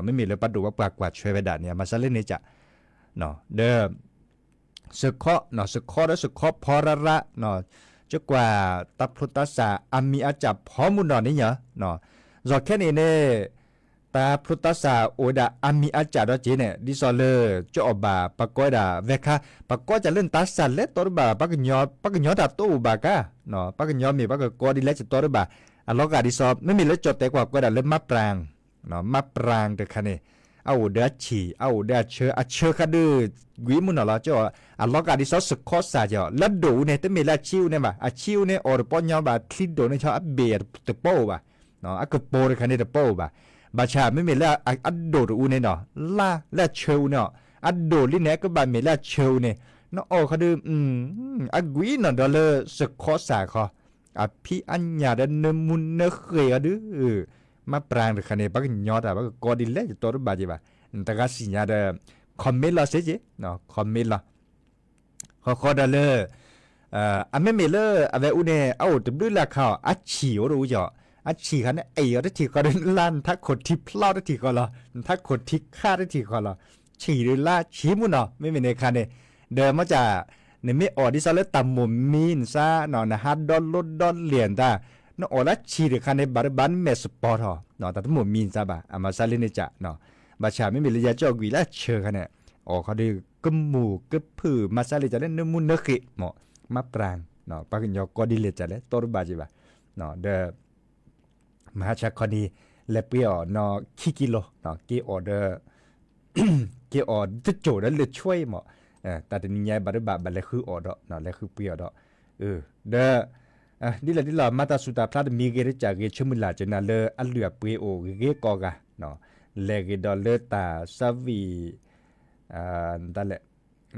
မ့မ့ၢ်လၢပဒိၣ်ပပှၢ်ကွၢ်ဆွဲဝဲဒၣ်န့ၣ် အမၤစၢ်လၢန့ၣ်ကး ဒီး စခီ, စခီဒီးစခီဖီရၤရၤ, ကကွၢ်တၢ်ဖျိတၢ်စၢ်အမံၤအစၢ်ဖီမုၢ်နီၢ်န့ၣ်ညါ, ယီၤခဲန့ၣ်န့ၣ် တၢ်ဖျိတၢ်စၢ်အိၣ်ဝဲဒၣ်အမံၤအစၢ်ဒီးက့ၤန့ၣ် ဒ်သိးလၢ ကၠီအီၣ်ဘၣ် ပကိးဝဲဒၣ် ဝဲခါ ပကိးစၢ်လၢနတၢ်စၢ်လဲၤတီတဘၣ် ပှၤကညီတၢ်တအိၣ်ဘၣ်ကါ, ပှၤကညီမ့ၢ်ပှၤကကိးဒ်လဲၣ်ကတီတဘၣ်, အလီၤဂာ်ဒ်သိး မ့မ့ၢ်လၢကၠီၣ်တဲာ်ကွၢ်ကွဲးဒၣ်လၢမါပရၣ် မါပရၣ်တခါန့ၣ် အအိၣ်ဒီးအဆံၣ် အအိၣ်ဒီးအဆၢ အဆၢခါဒုး ကွံာ်မုၢ်နီၢ်လီၤ ကၠီ အလီၤဂာ်ဒ်သိးစခီစၢ်ကၠီ လၢအဒိၣ်အူန့ၣ် တမ့ၢ်လၢအဆံးအူန့ၣ်ဘၣ် အဆံးအူန့ၣ် အီၣ်တပီညီဘၣ် ချံဒိၣ်န့ၣ်ဆီအဘ့ၣ်တပီအိၣ်ဘၣ် အကပိၤတခါန့ၣ်တပီအိၣ်ဘၣ်, ဘၣ်ဆၣ်မ့မ့ၢ်လၢအဒိၣ်တအူန့ၣ်နီၤ လၢလၢအဆၢအူန့ၣ် အဒိၣ်လံန့ၣ် အကဘၣ်မ့ၢ်လၢအဆၢအူန့ၣ် နအီၣ်ခီဒုး အကွံာ်နီၢ်ဒီးလၢစခီစၢ်ခီ အဖံးအညၣ်ဒီးနၢမူနၢဃ့ၢ်အီၤဒုး မါပရၣ်တခါန့ၣ် ပှၤကညီတၢ် ပှၤကကိးဒ်လဲၣ် ယတီတဘၣ်က့ၤဘၣ်, နတဂၤစံၣ်ညါဒီး comment လီၤစ့ၢ်ကီး comment လီၤ, ဃီဃီဒီးလၢ အမ့မ့ၢ်လၢအဝဲအူန့ၣ် အအိၣ်တဘျုးလၢ်ခါအီၤ အဆံၣ်အိၣ်တအူကီး, အဆံၣ်ခါန့ၣ် အ့ၣ်အီၤတထံၣ်ဃီဒီး လၢနထးခိၣ်ထံဖျီတထံၣ်ဃီလီၤ, နထးခိၣ်ထံခါတထံၣ်ဃီလီၤ, ဆံၣ်ဒုးလၢဆံးမုၢ်နီၤ မ့မ့ၢ်န့ၣ်ခါန့ၣ်, ဒီးမ့ၢ်ကၢ် နမ့ၢ်အီၣ်ဒ်သိးလၢတၢ်မိၢ်မံနစါ နဟးဒီလိဒီလ့ၣ်တၢ်, နအီၣ်လၢဆံၣ်တခါန့ၣ် ဘၣ်တဘၣ်နမဲာ်စပီထီၣ် တၢ်တမိၢ်မံနစါဘၣ် အမၤစၢ်လၢန့ၣ်ကၢ်, ဘၣ်ဆၣ်မ့မ့ၢ်လၢယၤကၠီၣ်ကွံာ်လၢဆၢခါန့ၣ် အီၣ်ခီဒီး ကမူၣ်ကဖုၣ် မၤစၢ်လၢကၢ်လၢနၢမူနၢဃ့ၢ် မ့ၢ် မါပရၣ် ပှၤကညီကိးဒ်လဲၣ်ကၢ်လဲၣ် တီတဘၣ်က့ၤဘၣ်, ဒီး မဟါဆါခီန့ၣ် လဲၤပှ့ၤအီၣ်နီၢ်ခံကံလိ က့ၤအီၣ်ဒီး က့ၤအီၣ်တစိၢ်ဒီးလၢဆွဲမ့ၢ်, တၢ်တနံၤညါဘၣ်တဘၣ် ဘၣ်လဲၤဃုအီၣ်ဒီး လဲၤဃုပှ့ၤအီၣ်ဒီး, ဒီး ဒ်လဲၣ်ဒ်လဲၣ် မၤတၢ်ဆူၣ်တၢ်ဖျါတမံၤဂ့ၤတကၢ်ဂ့ၤ ဆၢမုၢ်လၢ်ကၠိနၤလၢအလုၢ်အပှ့ၤအိၣ်ဂ့ၤဂ့ၤကိးဂၤ, လဲၤဂ့ၤဒီးလၢတၢ်ဆါဝံၣ် တၢ်လဲၣ်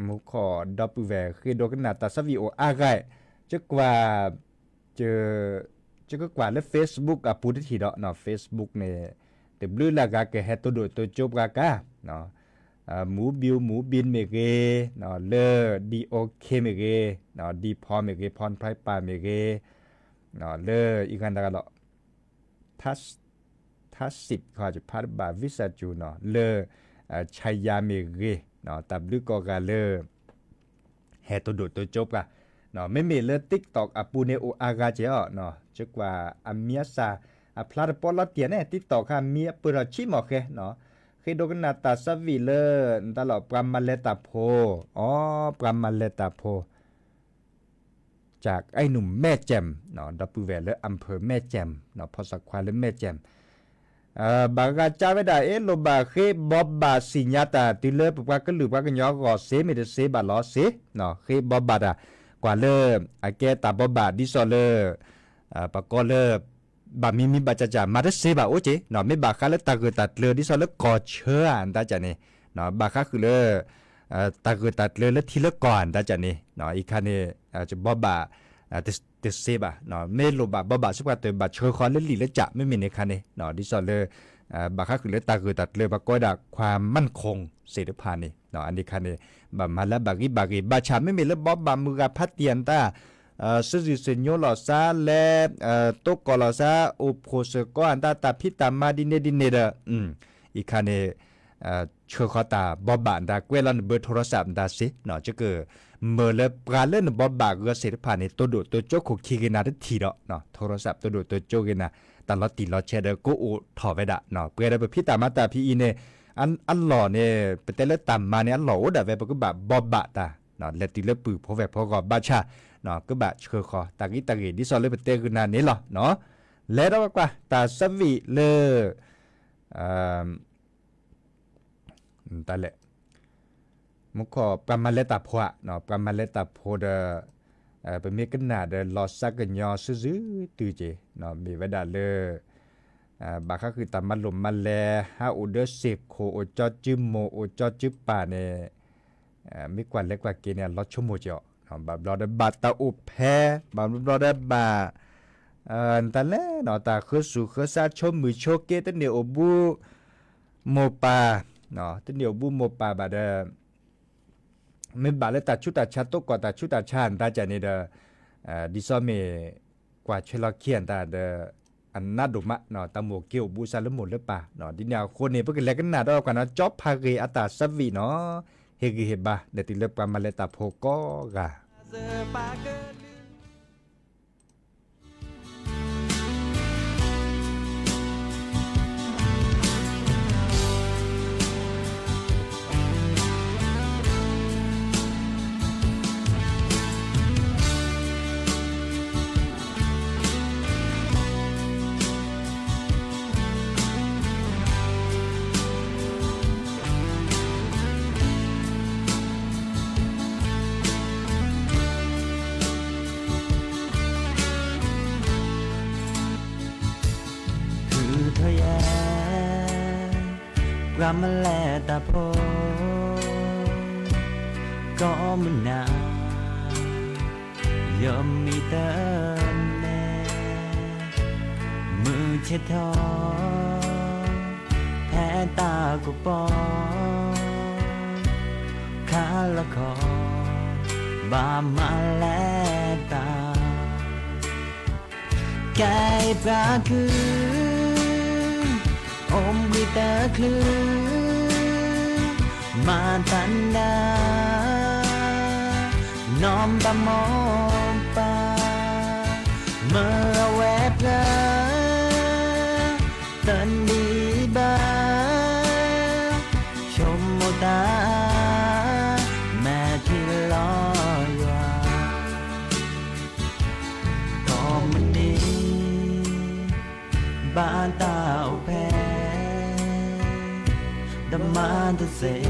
မူခိၣ်ဒီပုၢ်ဝဲၢ်ဃ့ဒိကနၣ်တၢ်ဆါဝံၣ်အိၣ်အါဂၤ, ကကွၢ် ကကွၢ်လၢ Facebook အပူၤတထံၣ်ဒီး Facebook န့ၣ် တဘျုးလၢ်ဂၤကဟဲတိၢ်ဒိၣ်တိၢ်ကၠိပှၤကါ, မူဘံမူဘံမ့ၢ်ဂ့ၤ, လၢ ဒီအိၣ်ခ့မ့ၢ်ဂ့ၤ, ဒီဖီမ့ၢ်ဂ့ၤ, ဖီဖျါပၢ်မ့ၢ်ဂ့ၤ, လၢအံၤဂၤတဂၤလီၤ ထါစံးခီ ယဖးတဘၣ် ဝံစၢ်ကၠူနီၤ လၢ ဆါယါမ့ၢ်ဂ့ၤ, တၢ်ဘျုးကိးဂၤလၢ ဟဲတိၢ်ဒိၣ်တိၢ်ကၠိပှၤ, မ့မ့ၢ်လၢ TikTok အပူၤန့ၣ်အိၣ်အါဂၤကဲအီၤ, ကကွၢ်အမံၤအသၣ် အဖျါတပီလီၤတံၢ်န့ၣ် TikTok ခါမံၤအပၢၢ်ထီၣ်ဆံးမီၢ်ဃဲ, ဃ့ဒိကနၣ်တၢ်သးဝံၣ်လၢ တၢ်လီၢ်ပှၤမၤလဲၤတၢ်ဖိ, အိ ပှၤမၤလဲၤတၢ်ဖိ จากไอ้หนุ่มแม่แจ่ม ဒီပုၢ်ဝဲၢ်လၢ อำเภอแม่แจ่ม ဖီၣ်သးခွါလၢ แม่แจ่ม ဘၣ်ဂၤကၢ်ဝဲဒၣ် အ့ လိၣ်ဘၣ်ဃ့ဘိးဘၣ်သ့ၣ်ညါတၢ် တုၤလၢပပှၤကလုာ်ပှၤကညီအဂီၢ်သ့မ့ၢ်တသ့ဘၣ်လီၤသ့, ဃ့ဘိးဘၣ်တၢ် ကွၢ်လၢ အကဲတၢ်ဘိးဘၣ်ဒ်သိးလၢ ပကိးလၢ ဘၣ်မံမံဘၣ်ကၢ်ကၢ် မၤတသ့ဘၣ်အိၣ်က့ၤ, မ့ၢ်ဘၣ်ဃးလၢတၢ်ဂၢၢ်တၢ်ကျၢၤဒ်သိးလၢကီၢ်ဆၢဧါ နတၢ်ကၢ်န့ၣ်, ဘၣ်ဃးဃုာ်လၢ တၢ်ဂၢၢ်တၢ်ကျၢၤလၢထံလၢကီၢ်ဧါ နတၢ်ကၢ်န့ၣ်, အံၤခါန့ၣ် ယဘိးဘၣ် တသ့ဘၣ်, မ့ၢ်လိၣ်ဘၣ်ဘိးဘၣ်ဆၢပှၤတၢၢ်ဘၣ်ဆှၢဃီၤလၢလံာ်လၢကၠၣ် မ့မ့ၢ်န့ၣ်ခါန့ၣ် ဒ်သိးလၢ ဘၣ်ဃးဃုာ်လၢတၢ်ဂၢၢ်တၢ်ကျၢၤ ပှၤကိးဝဲဒၣ် ความมั่นคง သ့ၣ်တဖၣ်န့ၣ်, အန့ၣ်ခါန့ၣ် ဘၣ်မၤလၢဘၣ်ဂံၢ်ဘၣ်ဂ့ၤဘၣ်ဆၣ် မ့မ့ၢ်လၢဘိးဘၣ်မုၢ်ဂၤဖးတံၢ်အတၢ် စုဒုၣ်စုညိလီၤသးလဲ တိကီၢ်လီၤသး အိၣ်ဖှိၣ်စ့ၢ်ကီးအတၢ် တၢ်ဖံးတၢ်မၤဒ်န့ၣ်ဒ်န့ၣ်ဒီး အံၤခါန့ၣ် ဆှၢဃီၤတၢ်ဘိးဘၣ်နတၢ် ကွဲးလီၤနဘၢ โทรศัพท์ နတၢ်စ့ၢ် ကကမၢလၢပှၤလၢနဘိးဘၣ်ဂၢၢ်သ့ၣ်တဖၣ်န့ၣ် တိၢ်ဒိၣ်တိၢ်ကၠိခိၣ်ခံဂ့ၤနၤတထံၣ်ဒီး โทรศัพท์ တိၢ်ဒိၣ်တိၢ်ကၠိဂ့ၤနၤ တၢ်လီၤတံၢ်လီၤဆဲးဒီးကအိၣ်ထီၣ်ဝဲဒၣ် ပှဲၤဒီးပဖံးတၢ်မၤတၢ်ဖံးအံၤန့ၣ် အလီၢ်န့ၣ် ပတဲလၢတၢ်မၤန့ၣ် အလီၢ်အိၣ်ဒၣ်ဝဲ ပကဘၣ်ဘိးဘၣ်တၢ် လဲၤတုၤလၢပုၢ်ဖိဝဲၢ်ဖိဂီၢ်ဘၣ်ဆၣ် ကဘၣ်ဆှၢဃီၤ တၢ်ဂံၢ်တၢ်ဂ့ၤ ဒ်သိးလၢပတဲဂုာ်နၤန့ၣ်လီၤ. လဲၤဒီးကွၢ် တၢ်သးဝံၣ်လၢ တၢ်လဲၣ် မူခိၣ် ပှၤမၤလဲၤတၢ်ဖိဧါ, ပှၤမၤလဲၤတၢ်ဖိဒီး ပမ့ၢ်ကနၣ်ဒီးလီၤသးကညီၤစုာ်စုာ်တုၤက့ၤ မ့ၢ်ဝဲဒၣ်လၢ ဘၣ်ဃးဃုာ်တၢ်မၤလိာ်မၤလဲၤ ဟးအိၣ်ဒီးစ့ၢ်ခိၣ် အိၣ်ကၠီစုမိၢ် အိၣ်ကၠီစုပၢ်န့ၣ် မ့ၢ်ကွၢ်လဲၤကွၢ်က့ၤန့ၣ် အလီၤဆိကမိၣ်က့ၤအီၤ ဘၣ်ဘျီဒီးဘၣ်တၢ်အိၣ်ဖျဲၣ် ဘၣ်ဘျီဒီးဘၣ် တၢ်လဲၣ် တၢ်ဃုစူၢ်ဃုစါဆိမုၢ်ဆိက့ တန့ၢ်အိၣ်ဘူး မိၢ်ပၢ်, တန့ၢ်အိၣ်ဘူးမိၢ်ပၢ်ဘၣ်ဒီး မ့ၢ်ဘၣ်လၢတၢ်ဆူးတၢ်ဆါ တိကီၢ်တၢ်ဆူးတၢ်ဆါ နတၢ်ကၢ်န့ၣ်ဒီး ဒ်သိးမ့ၢ်ကွၢ်ဆွဲလီၤခံအတၢ်ဒီး အနးဒိၣ်မး တၢ်မိၣ်က့ၤအိၣ်ဘူးစၢ်လၢမိၢ်လၢပၢ်, ဒ်န့ၣ်အဃိန့ၣ် ပကလဲၤကနၣ်ဒီးကွၢ်နီၤ ကၠီဖးဂ့ၤအတၢ်သးဝံၣ်နီၤ ဟ့ၣ်ဂံၢ်ဟ့ၣ်ဘါ လဲၤတုၤလၢပှၤမၤလဲၤတၢ်ဖိကိးဂၤ ထုးထီၣ်ယဲ ပှၤမၤလဲၤတၢ်ဖိ ကိးမုၢ်နၤ ယမံၤတန့ၣ် မုၢ်ဆ့ၣ်ထီၣ် ဖဲတၢ်ကပီၤ ခါလီၤခီ ဘၣ်မၤလဲၤတၢ် ကဲပှၤကုၢ် အိၣ်ဘှံးတချုး မၤတၢ်နၢ နီၢ်ဘၣ်မိၢ်ပၢ် မၢအဝဲပျၢၤ တနံၤဘၣ် ဆိကမိၣ်တၢ် မဲာ်ထံလီၤယွၤ ကိးမုၢ်နံၤ ဘၣ်တၢ်အိၣ်ဖျဲၣ် တမၤတသ့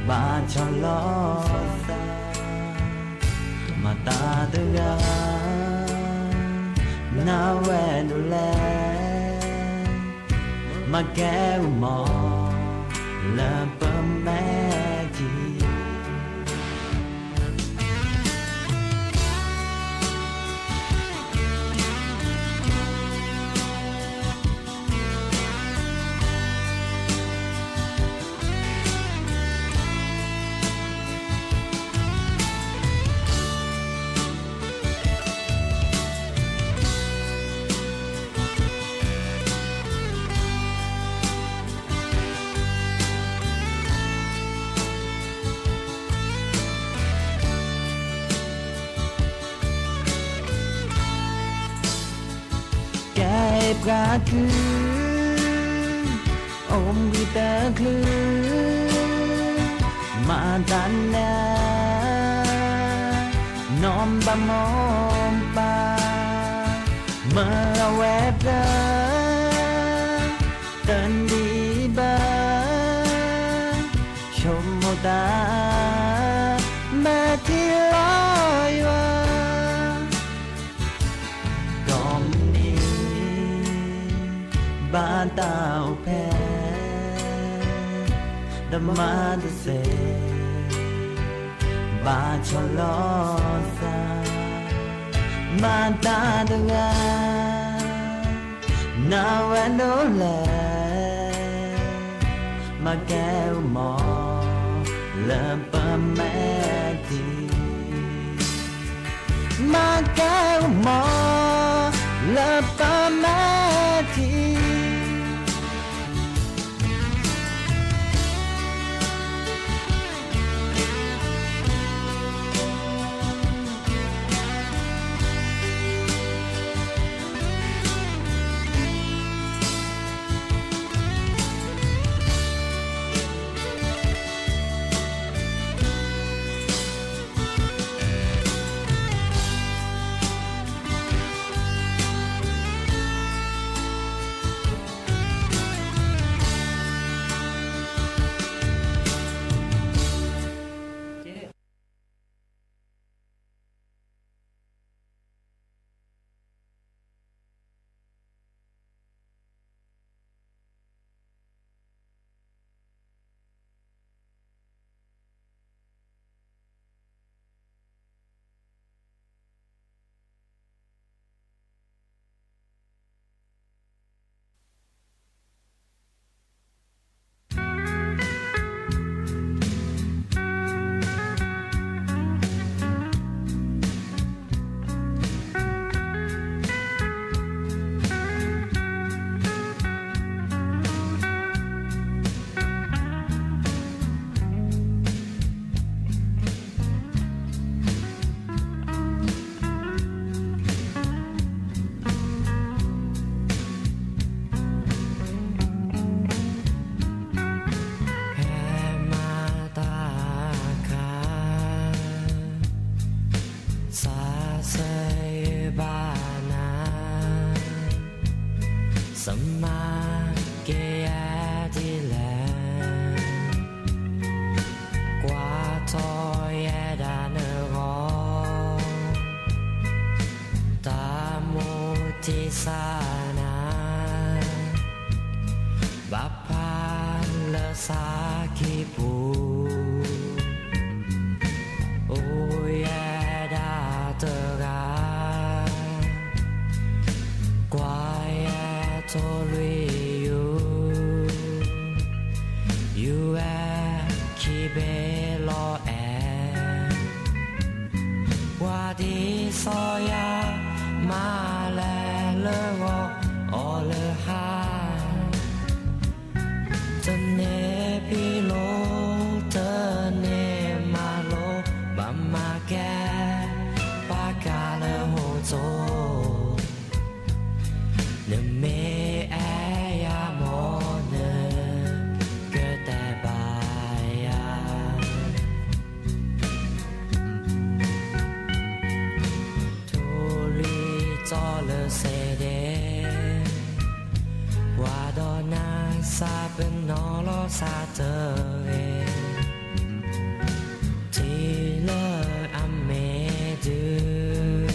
ဘၣ်ဆီၣ်လီၤသး မၤတၢ်တဂၤ နၢ်ဝဲဒိးလဲၣ် မၤကဲအမီၤ လၢပမဲာ်ထံ ပှၤကုၢ်, အိၣ်ဘှံးတချုး, မၤတၢ်နၢ, နီၢ်ဘၣ်မိၢ်ပၢ်, မၢအဝဲသၢ, တနံၤဘၣ်, ဆိကမိၣ်တၢ်, မၤတံၢ်လီၤယွၤ ဒီးမုၢ်နံၤ ဘၣ်တၢ်အိၣ်ဖျဲၣ် ဒီးမၤတစဲး ဘၣ်ဆီၣ်လီၤသး မၤတၢ်တဂၤ နၢ်ဝဲဒိၣ်လဲၣ် မၤကဲအမီၤ လၢပမဲာ်ထံ မၤကဲအမီၤ လၢပမဲာ်ထံဖဲမၤတၢ်အခါ စးဆၢယဘၣ်နၤ စမၤက့ၤယၤဒ်လဲၣ် ကွၢ်ထီၣ်ယဲဒၣ်နဂီၢ် တၢ်မိၣ်ထံစၢ်နၤ ဘၣ်ဖးလၢစၢ်ခံပူၤ အိၣ်ယဲဒၣ်တဂၤ ကွၢ်ယဲထိၣ်လွံၢ်ယူၢ် ယူၢ်ဝဲခံဘ့ၣ်လီၤအဲၣ် ပှၤဒ်စီၤယၤ မၤလဲၤလၢဂီၤအီၤလၢဟါ တန့ၢ်ဖံးလိာ် တန့ၢ်မၤလိာ် ဘၣ်မၤကဲ ပာ်ကါလၢဟီၣ်ခိၣ် နမ့ၢ်အဲၣ်ယၤမ့ၢ် နကတဲဘၣ်ယၤ ထိၣ်လွံၢ်ကၠီလၢစဲးဒဲး ပှၤဒီးနၤစးပနီၣ်လီၤစးတဂ့ၤ ထံၣ်လၢအမဲာ်ဒုး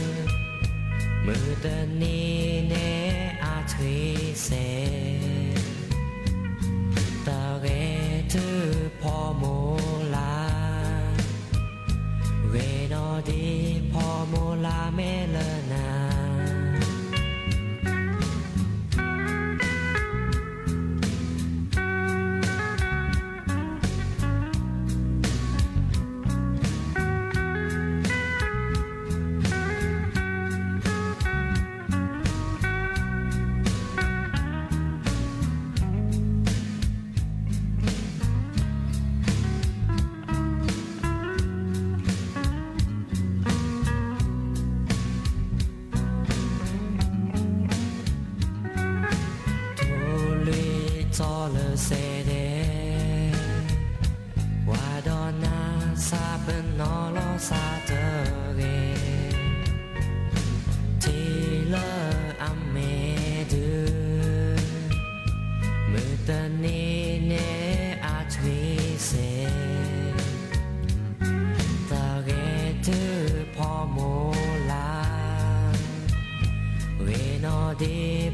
မုၢ်တနံၤန့ၣ်အထွံၣ်စဲး တၢ်ဂ့ၤတုၤဖီမိၢ်လၢ် ဂ့ၤနီၢ်ဒ်ဖီမိၢ်လၢ်မ့ၢ်လၢနၤ စဲးဒဲး, ပှၤဒီးနၤစးပနီၣ်လီၤစးတဂ့ၤ, ထံလၢအမ့ၢ်ဒုး, မုၢ်တနံၤန့ၣ်အထွံၣ်စ့ၢ်, တၢ်ဂ့ၤတုၤဖီမိၢ်လၢ်, ဂ့ၤနီၢ်ဒံး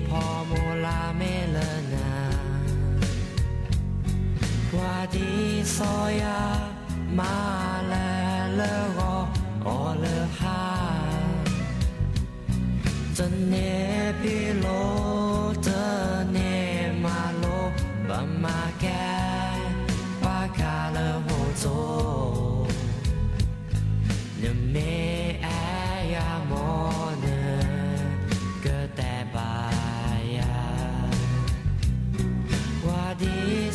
ဖီမိၢ်လၢ်မ့ၢ်လၢနၤ, ပှၤဒ်စီၤယၤ မၤလဲၤလၢဂီၤအီၤလၢဟါ, တန့ၢ်ဖံးလိာ် တန့ၢ်မၤလိာ် ဘၣ်မၤကဲ ပှၤကါလၢဟီၣ်ခိၣ် နမ့ၢ်အဲၣ်ယၤမ့ၢ်နကတဲဘၣ်ယၤ, ပှၤဒ်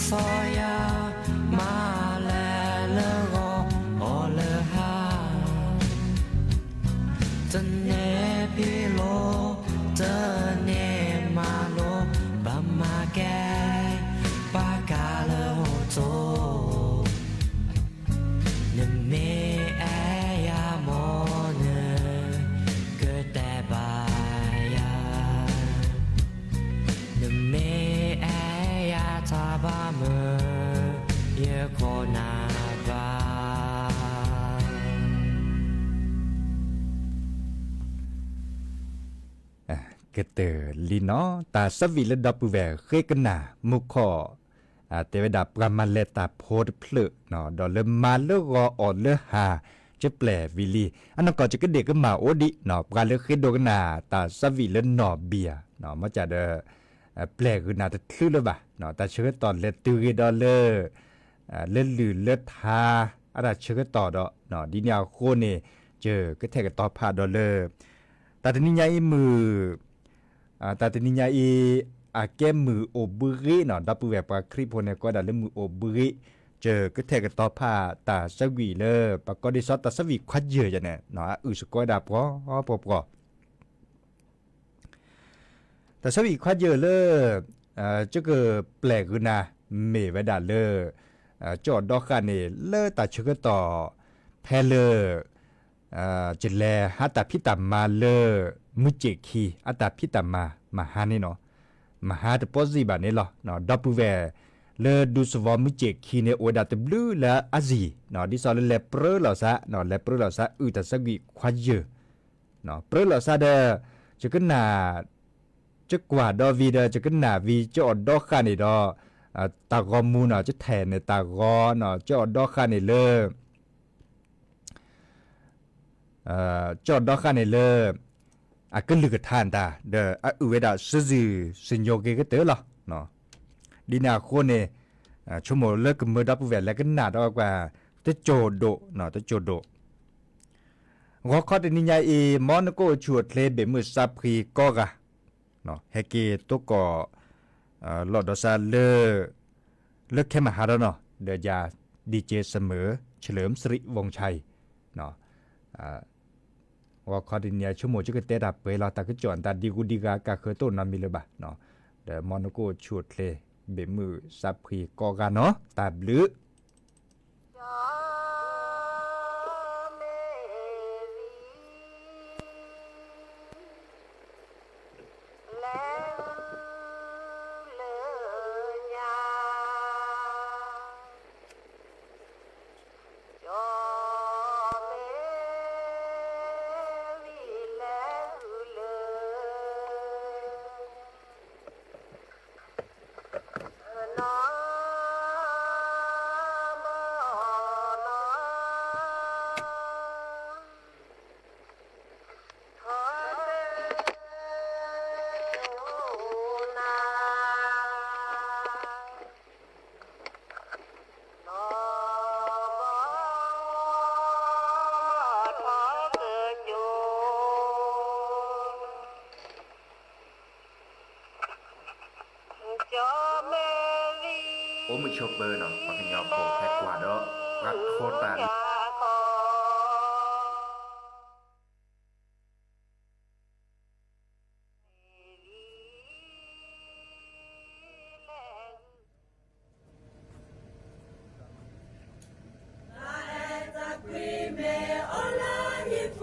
စီၤယၤ မၤလဲၤလၢဂီၤအီၤလၢဟါ, တန့ၢ်ဖံးလိာ် တန့ၢ်မၤလိာ် ဘၣ်မၤကဲ ပှၤကါလၢဟီၣ်ခိၣ် နမ့ၢ်အဲၣ်ယၤမ့ၢ်နကတဲဘၣ်ယၤ, နမ့ၢ်အဲၣ်ယၤတၢ်ဘၣ်မုာ် ယခိၣ်နၢ်ဘၣ် ကတၢၢ်လံနီၤ, တၢ်သးဝံၣ်လၢဒီပုၢ်ဝဲၢ်ဃ့ကနၣ်မူခိၣ်, တဲဝဲဒၣ်ပှၤမၤလဲၤတၢ်ဖိတဖျၢၣ်, ဒီးလၢမၤလၢဂီၤအီၤလၢဟါ, ကပျဲၢ်ဝံၤလံ, အနီၢ်ကီၢ်ကကဒ့ၣ်ကမၣ်အိၣ်ဒံး, ပှၤလၢဃ့ဒိကနၣ်တၢ်သးဝံၣ်လၢနီၢ်ဘံဧါ, မ့ၢ်ကဒီး ပျဲၢ်ဂုာ်နၤတချုးလၢၤဘၣ်, တၢ်ဆၢကတီၢ်လဲၤတုၤဂ့ၤဒီးလၢ လၢလုၢ်လၢထါ အတၢ်ဆၢကတီၢ်ဒီး ဒ်န့ၣ်အဃိန့ၣ် ယကထဲးကတီၤဖးဒီးလၢ တၢ်တနံၤညါအံၤမုၢ် တၢ်တနံၤညါအံၤ အကဲမုၢ်အိၣ်ဘှံးဂ့ၤနီၤ, ဒီပုၢ်ဝဲၢ်ပှၤခရံာ်ဖိန့ၣ် ကိးဝဲဒၣ်လၢမုၢ်အိၣ်ဘှံးဂ့ၤ, ယကထဲးကတီၤဖးတၢ်သးဝံၣ်လၢ ပှၤကိးဒံးစီၤတၢ်သးဝံၣ်ခွါယၢၢ်ယဲန့ၣ် အအုၣ်စ့ၢ်ကီးဝဲဒၣ်ပှီၤပှီၤပှီၤ တၢ်သးဝံၣ်ခွါယၢၢ်လၢ ကကပျဲၢ်ဂုာ်နၤ မ့ၢ်ဝဲဒၣ်လၢ ကၠီၣ်ဒီဃၣ်န့ၣ် လၢတၢ်ဆၢကတီၢ် ဖဲလၢ ကလဲၤဟးတၢ်ဖံးတၢ်မၤလၢ မုၢ်စ့ၣ်ခံ အတၢ်ဖံးတၢ်မၤ မဟါန့ၣ်နီၤ, မဟါတပီၢ်စံးဘၣ်န့ၣ်လီၤ. ဒီပုၢ်ဝဲၢ် လၢဒူသဝီမုၢ်စ့ၣ်ခံန့ၣ် အိၣ်ဝဲဒၣ်တဘျုးလၢအစံၣ်, ဒ်သိးလၢလဲၤပြၢလိာ်သး, လဲၤပြၢလိာ်သး အုၣ်တၢ်သးဝံၣ်ခွါယၢၢ် ပြၢလိာ်သးဒီး ယကနၣ် ယကွၢ်ဒီးဝံၤဒီး ယကနၣ်ဝံၤ ကၠီၣ်ဒီဃၣ်န့ၣ်ဒီး တၢ်ဂီၤမူနီၤ ယထဲးန့ၣ်တၢ်ဂီၤနီၤ ကၠီၣ်ဒီဃၣ်န့ၣ်လၢ ကၠီၣ်ဒီဃၣ်န့ၣ်လၢ အကလုၢ်ကထါတၢ် ဒီးအအုၣ်ဝဲဒၣ်စုစုစညိးက့ၤကတၢၢ်လီၤ. ဒ်န့ၣ်အဃိန့ၣ် ဆိကမိၣ်လၢကမၢဒီပုၢ်ဝဲၢ်လဲၤကနၣ်ဒီးကွၢ် တစိၢ်ဒိၣ် တစိၢ်ဒိၣ် ဂီၤခီတနံၤညါအံၤ မ်နကအိၣ်ဆူၣ်အိၣ်ချ့ဘ့ၣ်မုၢ်သးဖှံကိးဂၤ ဟဲက့ၤသကိး လီၤဒီးစးလၢ လၢခဲမုၢ်ဟါဒီးနီၤ ဒီးယၤ DJ Summer เฉลิมสิริวงศ์ชัย ဂီၤခီတနံၤညါဆိကမိၣ် ယကတဲတၢ်ပှဲၤလီၤ တၢ်ကစီၣ်တၢ်ဒံဂုၤဒံဂၤ ကးဃၢၤတအိၣ်နီတမံၤလၢၤဘၣ်. ဒီးမ်နကအိၣ်ဆူၣ်အိၣ်ချ့ ဘ့ၣ်မုၢ်သးဖှံကိးဂၤနီၤ တၢ်ဘျုးအိၣ်မုာ်ဆိးပၢၤနီၤ ပှၤကညီဖိဟဲကွၢ်ဒီး ပှၤထီတၢ်လံ လဲၤ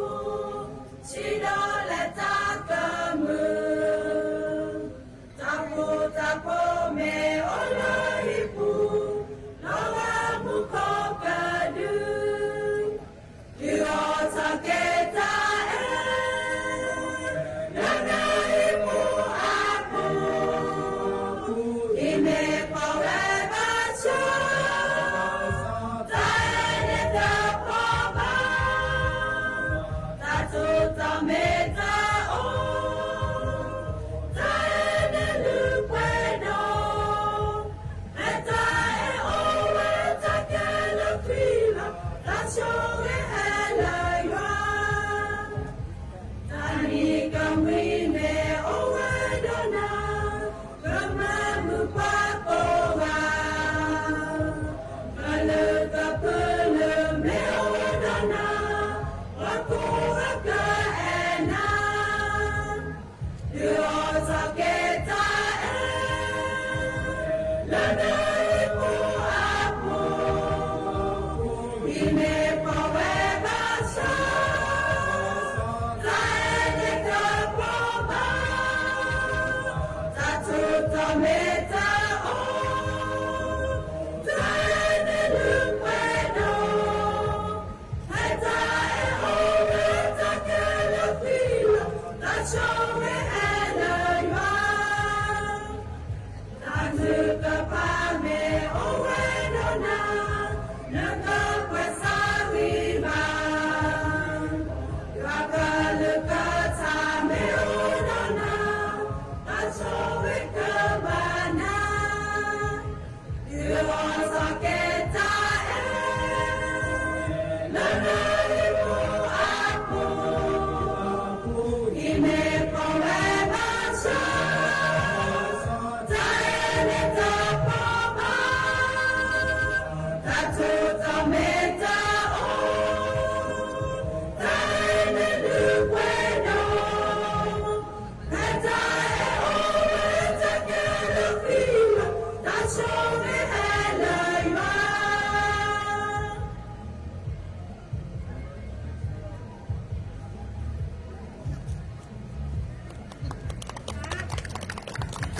ဆံးဒီးလၢတၢ်ကမုာ်, တၢ်ဃူတၢ်ဖိးမ့ၢ်အိၣ်လၢဟံၣ်ပူၤ, လီၤဂာ်မူခိၣ်ကဒု, ဒုးအိၣ်ထီၣ်က့ၤတၢ်အဲၣ် လၢနဟံၣ်ပူၤအပူၤ, ဟံၣ်မ့ၢ်ဖှီၣ်ဝဲဘၣ်ဆၣ်, တၢ်အဲၣ်န့ၣ်တဖှီၣ်ဘၣ်, တၢ်ထူးတၢ်မ့ၢ်တၢ်အိၣ်, တၢ်အဲၣ်န့ၣ်လုၢ်ပှဲၤဒီး ဖဲတၢ်အဲၣ်အိၣ်ဝဲတၢ်ခဲလၢာ်ဃံလၤ, တၢ်ဆိၣ်ဂ့ၤဟဲလၢယွၤ, တၢ်နံၤကမှံမ့ၢ်အိၣ်ဝဲဒီးနၤ, ကမၤမုာ်ပှၤကိးဂၤ, ကလုာ်ကပူၤလုာ်မ့ၢ်အိၣ်ဝဲဒီးနၤ, ပှၤကိးဂၤကအဲၣ်နၤ ဒုးအိၣ်ထီၣ်က့ၤတၢ်အဲၣ် လၢနဟံၣ်ပူၤအပူၤ, ဟံၣ်မ့ၢ်ဖှီၣ်ဝဲဘၣ်ဆၣ်, တၢ်အဲၣ်န့ၣ်တဖှီၣ်ဘၣ်, တၢ်ထူးတၢ်မ့ၢ်တၢ်အိၣ်, တၢ်အဲၣ်န့ၣ်လုၢ်ပှဲၤဒီး ဖဲတၢ်အဲၣ်အိၣ်ဝဲတၢ်ခဲလၢာ်ဃံလၤ, တၢ်ဆိၣ်ဂ့ၤဟဲလၢယွၤ, တၢ်နုာ်ကပၤမ့ၢ်အိၣ်ဝဲဒီးနၤ, နကပှဲၤစၢ်ဂံၢ်ဘါ, ယွၤကလုၢ်ကထါမ့ၢ်အိၣ်ဒီးနၤ, တၢ်ဆိၣ်ဂ့ၤကဘၣ်နၤ ဒုးအိၣ်ထီၣ်က့ၤတၢ်အဲၣ် လၢနဟံၣ်ပူၤအပူၤ, ဟံၣ်မ့ၢ်ဖှီၣ်ဝဲဘၣ်ဆၣ်, တၢ်အဲၣ်န့ၣ်တဖှီၣ်ဘၣ်, တၢ်ထူးတၢ်မ့ၢ်တၢ်အိၣ်, တၢ်အဲၣ်န့ၣ်လုၢ်ပှဲၤဒီး ဖဲတၢ်အဲၣ်အိၣ်ဝဲတၢ်ခဲလၢာ်ဃံလၤ, တၢ်ဆိၣ်ဂ့ၤဟဲလၢယွၤ.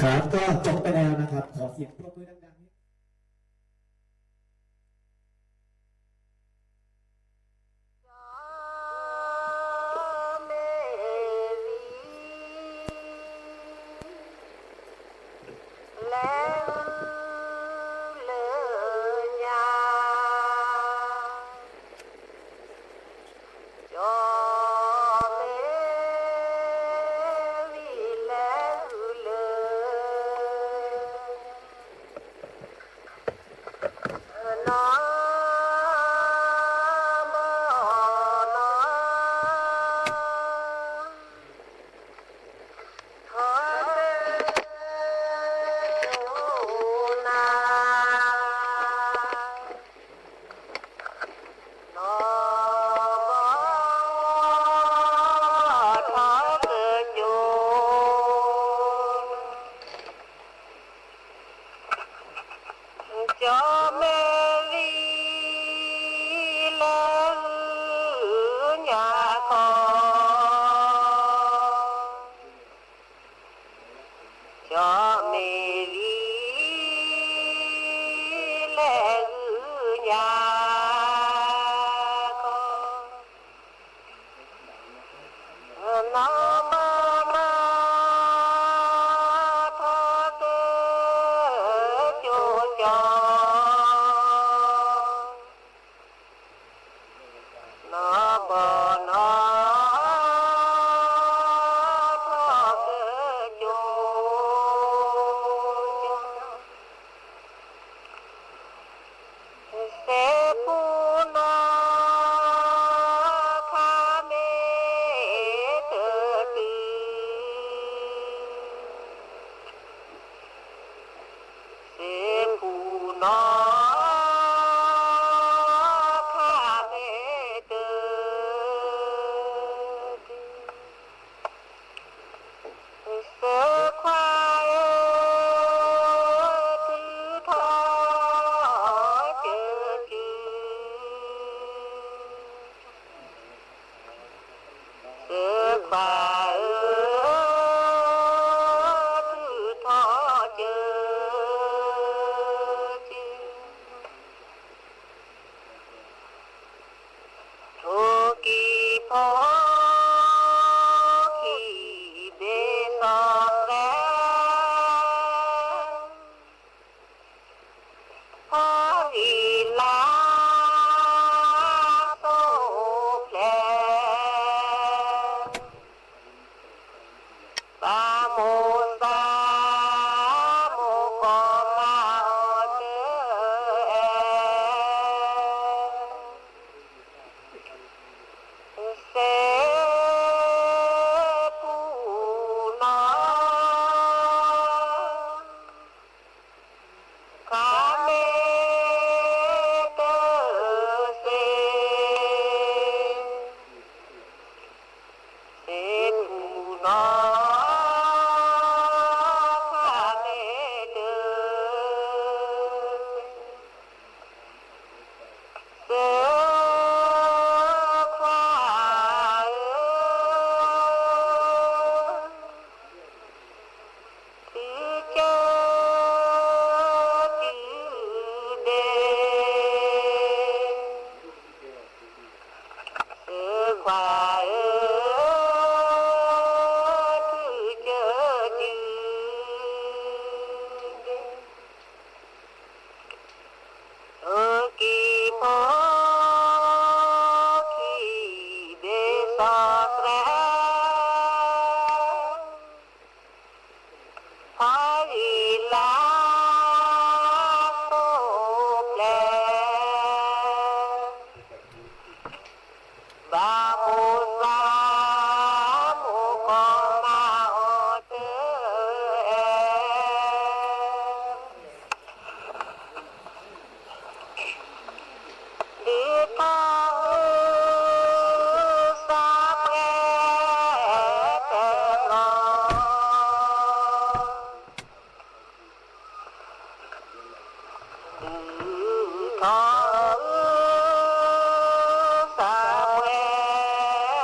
ครับ ก็จบไปแล้วนะครับ ขอเสียงปรบมือดังๆ ပၢ်ဧၢ, ထုးထီၣ်ကၢ, ထိၣ်ကံၢ်ဖိခံဘ့ၣ်စီဆှံ, ဖီဂံၢ်လၤစိးဖျဲး, ဘၣ်မိၢ်သးမိၢ်ကီၢ်မၤအီၤတအဲၣ်, စဲးပူၤနီၤ ခါမ့ၢ်တစ့, စ့ပူၤနီၤ ခါမ့ၢ်တစ့, စ့ခွါဧၢ ထုးကၢတုၤဒ့, စ့ခွါဧၢ ထုးကၢတုၤဒ့, ထိၣ်ကံၢ်ဖိခံဘ့ၣ်စီဆှံ, ဖီဂံၢ်လၤစိးဖျဲး, ဘၣ်မိၢ်သးမိၢ်ကီၢ်မၤအီၤတအဲၣ်, ဒုးထီၣ်ဟုသးပှဲၤတဘျီ ဒုးထီၣ်ဟုသးပှဲၤ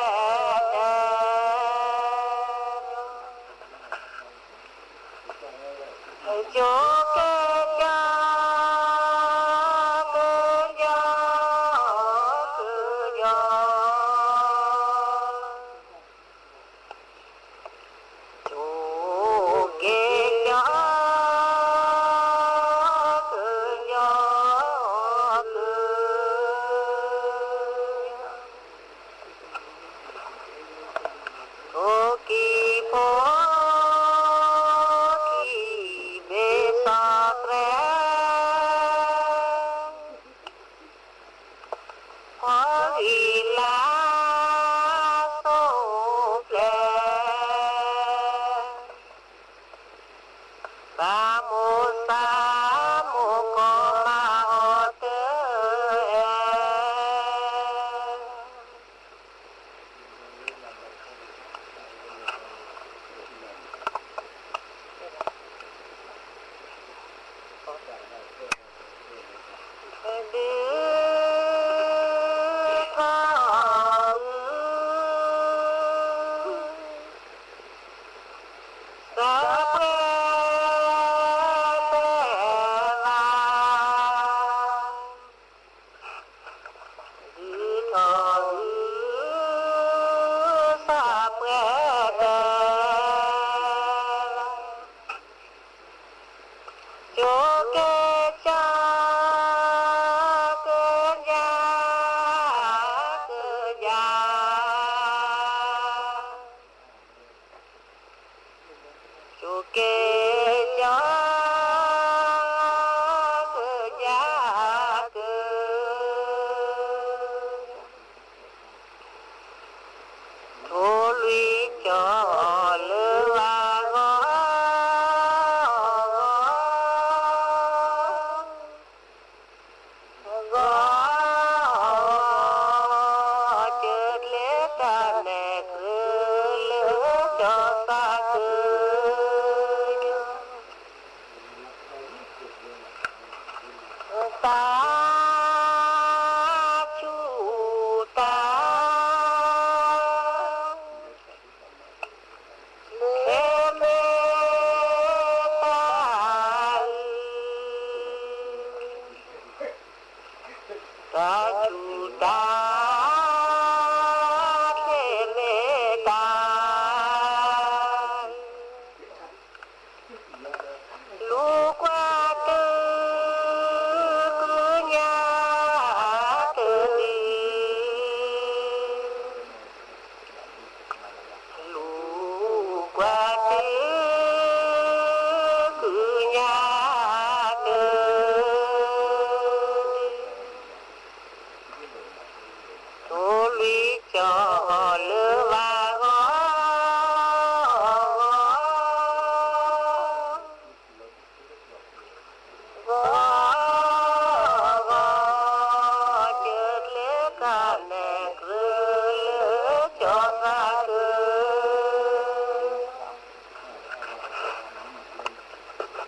ကၠီ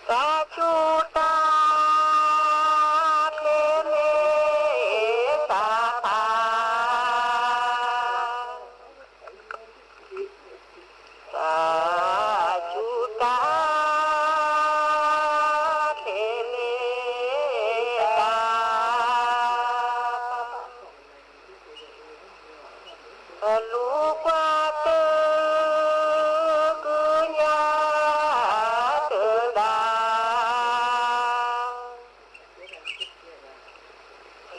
သးဒုး တၢ်ဆူၣ်တၢ်လ့ၤမ့ၢ်တၢ်ဖး တၢ်ဆူၣ်တၢ် လ့ၤမ့ၢ်တၢ်ဖး လူၤကွၢ်တၢ် ကုညါတၢ်ဒၣ်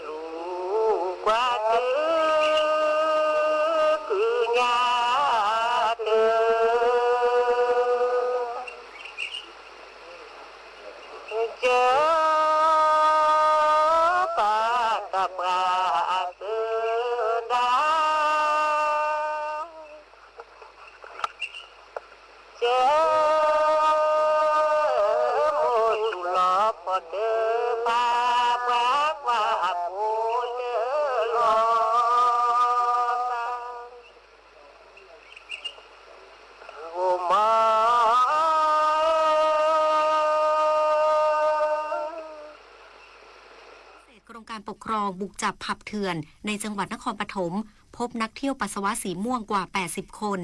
လူၤကွၢ်တၢ် ကုညါတၢ် ကၢ ပၢ်တၢ်ပှၢ်အသးဒၣ် ကၢ မိၢ်သူၣ်လီၤဖီတၢ်ဖး ပှၤကွၢ်အဖိတၢ်လီၤသး ဂီၢ်မီ โครงการปกครองบุกจับผับเถื่อนในจังหวัดนครปฐม พบนักเที่ยวปัสสาวะสีม่วงกว่าแปดสิบคน